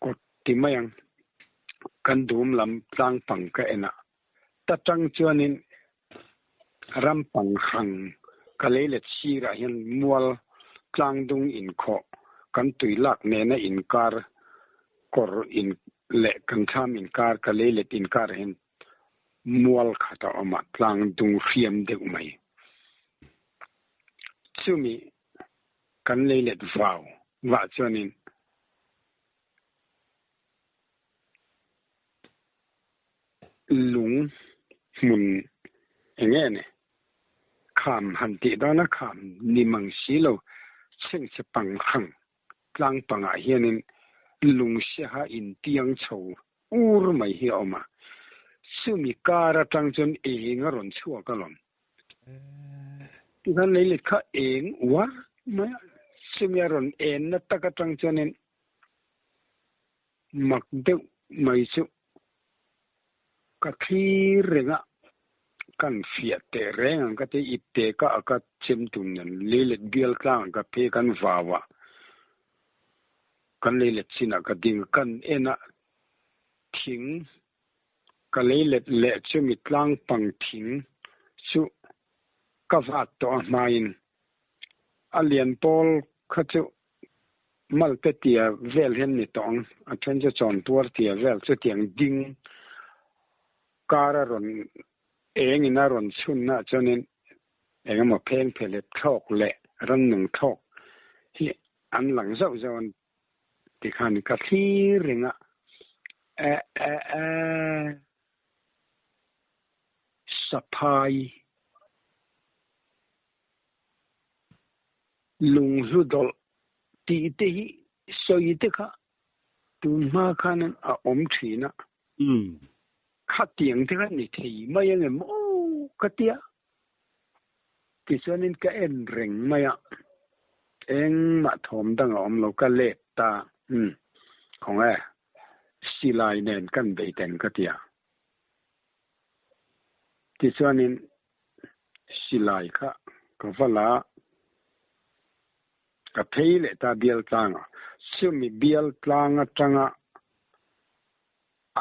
kawt ti mai ang, kan dum lam tlang pang ka en a, ta tang chuanin ram pang hrang ka lei let sirah hian mual tlang dung inkhawh kan tui lak nena inkar kawr in leh kan thlam inkar ka lei let inkar ah hian mual khat a awm a, tlang dung hriam deuh mai. Chumi. Kan leilet vau vah chuanin lung hmun eng nge ni kham han tih dawna kham ni mang si lo chhengchhe pang hang tlang pangah hianin lung siaha intiang chho ur mai hi a awm a, chumi kar atang chuan eng a rawn chhuak alawm. Tikhan leilet kha eng uar mai a, chumi a rawn enna tak atang chuanin mak deuh mai chu ka thlir reng a, kan fiah teh reng ang ka ti, ip te ka a ka chem tum nen leilet bial tlang ang ka phe kan vau a, kan leilet chinah ka ding a, kan en a thing ka leilet leh chumi tlang pang thing chu ka vat tawh a hmain a lian pawl kha chu Malte tia vel hian ni tawh ang, a then chu chawntuar tia vel chutiang ding kar a rawn eng in a rawn chhunna ah chuanin eng emaw pheng phelet thlawk leh rannung thlawk hi an lang zauh zauh an ti khan ka thlir reng a, eh eh eh saphai. Lunghlu dawlh tih te hi sawi te kha tun hma khan a awm thin a. Khatiang te kha ni thei mai ang em aw ka tia. Tichuanin ka en reng mai a, engmah thawm dang a awm lo, ka let ta. Umm, khawnge silai nen kan bei teng ka tia. Tichuanin silai kha ka va la a, ka phei leh ta bial tlangah. Chumi bial tlang atanga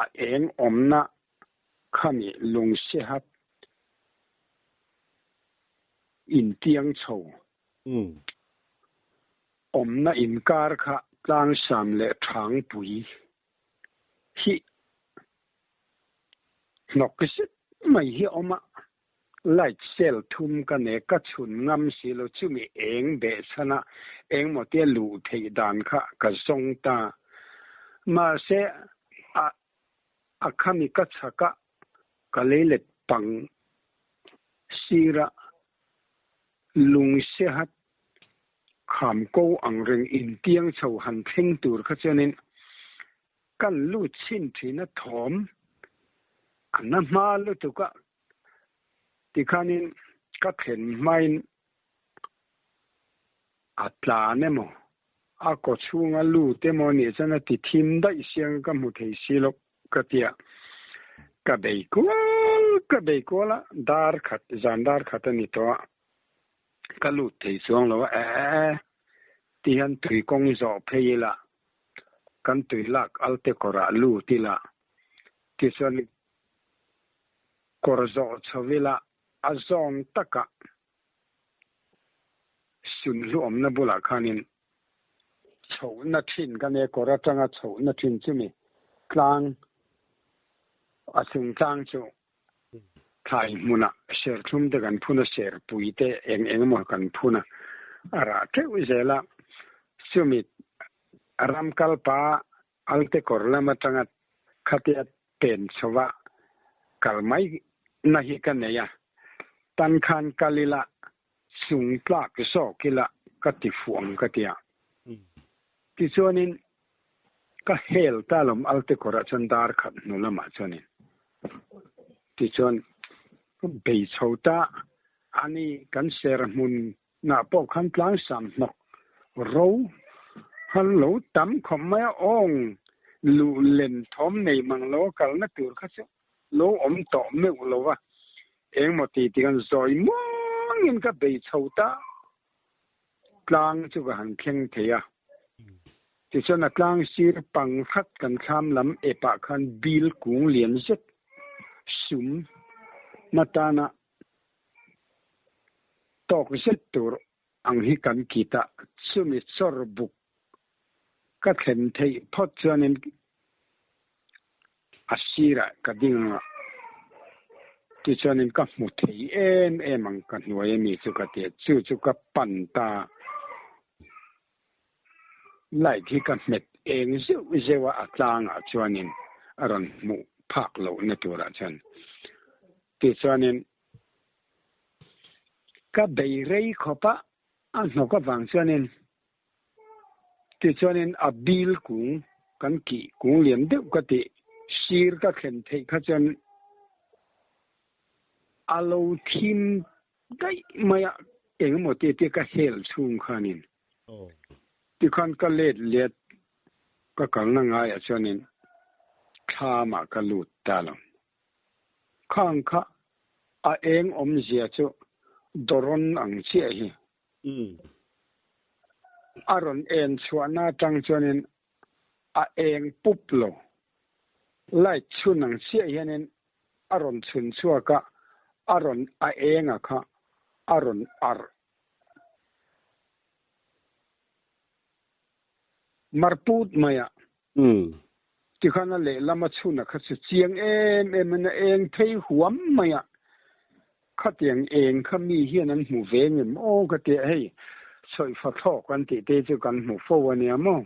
a eng awmna khami lungsihat intiang chho awmna inkar kha tlangsam leh thangpui hi hnawk zet mai hi a awm a, light cell thum ka nei ka chhun ngam si lo chumi eng beh chhan a engmaw tia luh theih dan kha ka zawng ta. Mahse a a khami ka chhak a, ka leilet pang sir a, lung sehat kham ko ang reng intiang chho han thleng tur kha chuanin Kan lut chhin thin a thawm a na hma lutuk a, tikhanin ka thlen hmain a tlan emaw a kaw chhunga lut emaw anih chuan a ti thim daih siang ka hmu thei si lo ka ti a, ka bei kual ka bei kual a, dar khat zan dar khat a ni tawh a, ka lut thei chuang lo a, eh tihian tui kawng zawh phei ila Kan tui lak alte kawrah lut ila, tichuan kawr zawh chho ila a zawng takah sunhlu awmna bulah khanin chhohna thin ka nia, kawr atanga chhohna thin chumi tlang a chung tlang chu thlai hmunah serthlum te kan phun a, serpui te eng eng emaw kan phun a, a rah teuh zel a, chumi ram kal pa alte kawr lam atanga khatia pen chhova kal mai na hi ka nei a, tan khan kal ila chung tlak zawk ila ka ti fuh ang ka ti a. Tichuanin ka hel ta lawm alte kawrah chuan dar khat hnu lamah chuanin tichuan ka bei chho ta ani kan ser hmun nah pawh khan tlangsam hnawk ro han lo tam khawp mai a awng luh len thawm nei mang lo a kalna tur kha chu lo awm tawh meuh lo va engmaw ti ti khan zawi muangin ka bei chho ta. Tlang chu ka han thleng thei a. Tichuan a tlang sir pang hrat kan thlam lam epah khan bil kung lian zet sum na tana tawk zet tur ang hi kan kit a, chumi chawr buk ka thlen theih phawt chuanin A sirah ka ding ang a, tichuanin ka hmu thei em em ang ka hnuai a mi chu ka ti a, chu chu ka pan ta. Light hi ka hmet eng zeuh zeuh a, a tlangah chuanin a rawn hmuh phak lohna turah chuan. Tichuanin ka bei rei khawp a, a hnawk avang chuanin tichuanin a bil kung kan kih kung lian deuh ka tih sir ka thlen theih kha chuan a lo thim daih mai a, engemaw te te ka hel chhung khanin Tikhan ka let let ka kalna ngaiah chuanin thlamah ka lut ta lo. Khang kha a eng awmzia chu dawrawn ang chiah hi. A rawn en chhuahna atang chuanin a eng pup lo. Light chhun ang chiah hianin a rawn chhun chhuak a, a rawn a enga kha a rawn arh Mar put mai a. Tikhan a lehlam a chhun a kha chu chiang em em in a eng phei huam mai a. Khatiang eng kha mi hian an hmu ve ngem aw ka tia hei sawifa thlawk an tih te chu kan hmu fo a nia maw.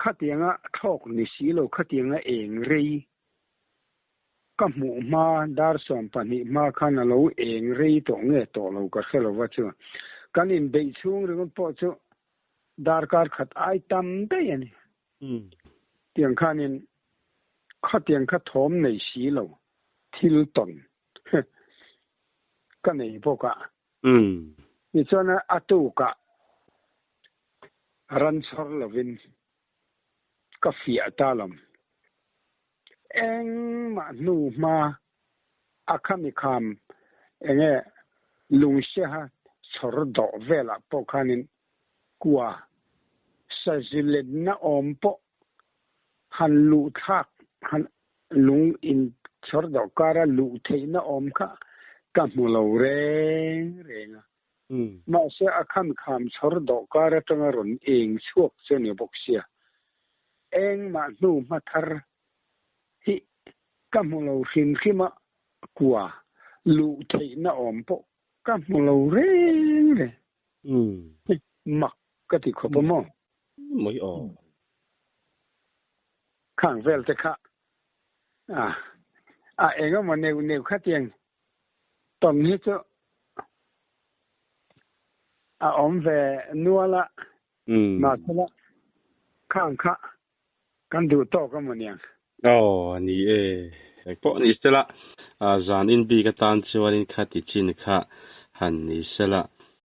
Khatianga thlawk ni si lo khatianga eng rei Ka hmuh hma dar 12 hma khan a lo eng rei tawh nge tawh lo ka hre lo va chu. Kan inbeih chhung ringawt pawh chu darkar khat ai tam daih a ni. Tiang khanin khatiang kha thawm nei si lo thil tawn ka nei bawk a. Tichuan a tukah ran chhawr lovin ka fiah ta lo. Engmah hnu hma a khami kham enge lungsiaha chhawr dawh velah pawh khanin kua sazilenna awm pawh han luh thlak han lung in chhawr dawh kara luh theihna awm kha ka hmu lo reng reng a. Mahse a khan kham chhawr dawh kar atanga rawn eng chhuak chu a ni bawk sia. Engmah hnu hma thar hi ka hmu lo hrim hrim a, kua luh theihna awm pawh ka hmu lo reng reng. Mak ka ti khawp a maw? Mai aw. Khang vel te kha a eng emaw neuh neuh khatiang Tawn hi chu a awm ve nual a, mahsela khang kha kan duh tawk a maw niang. Aw ni e, engpawh ni sela zan in bik atan chuanin kha ti chin kha han ni sela.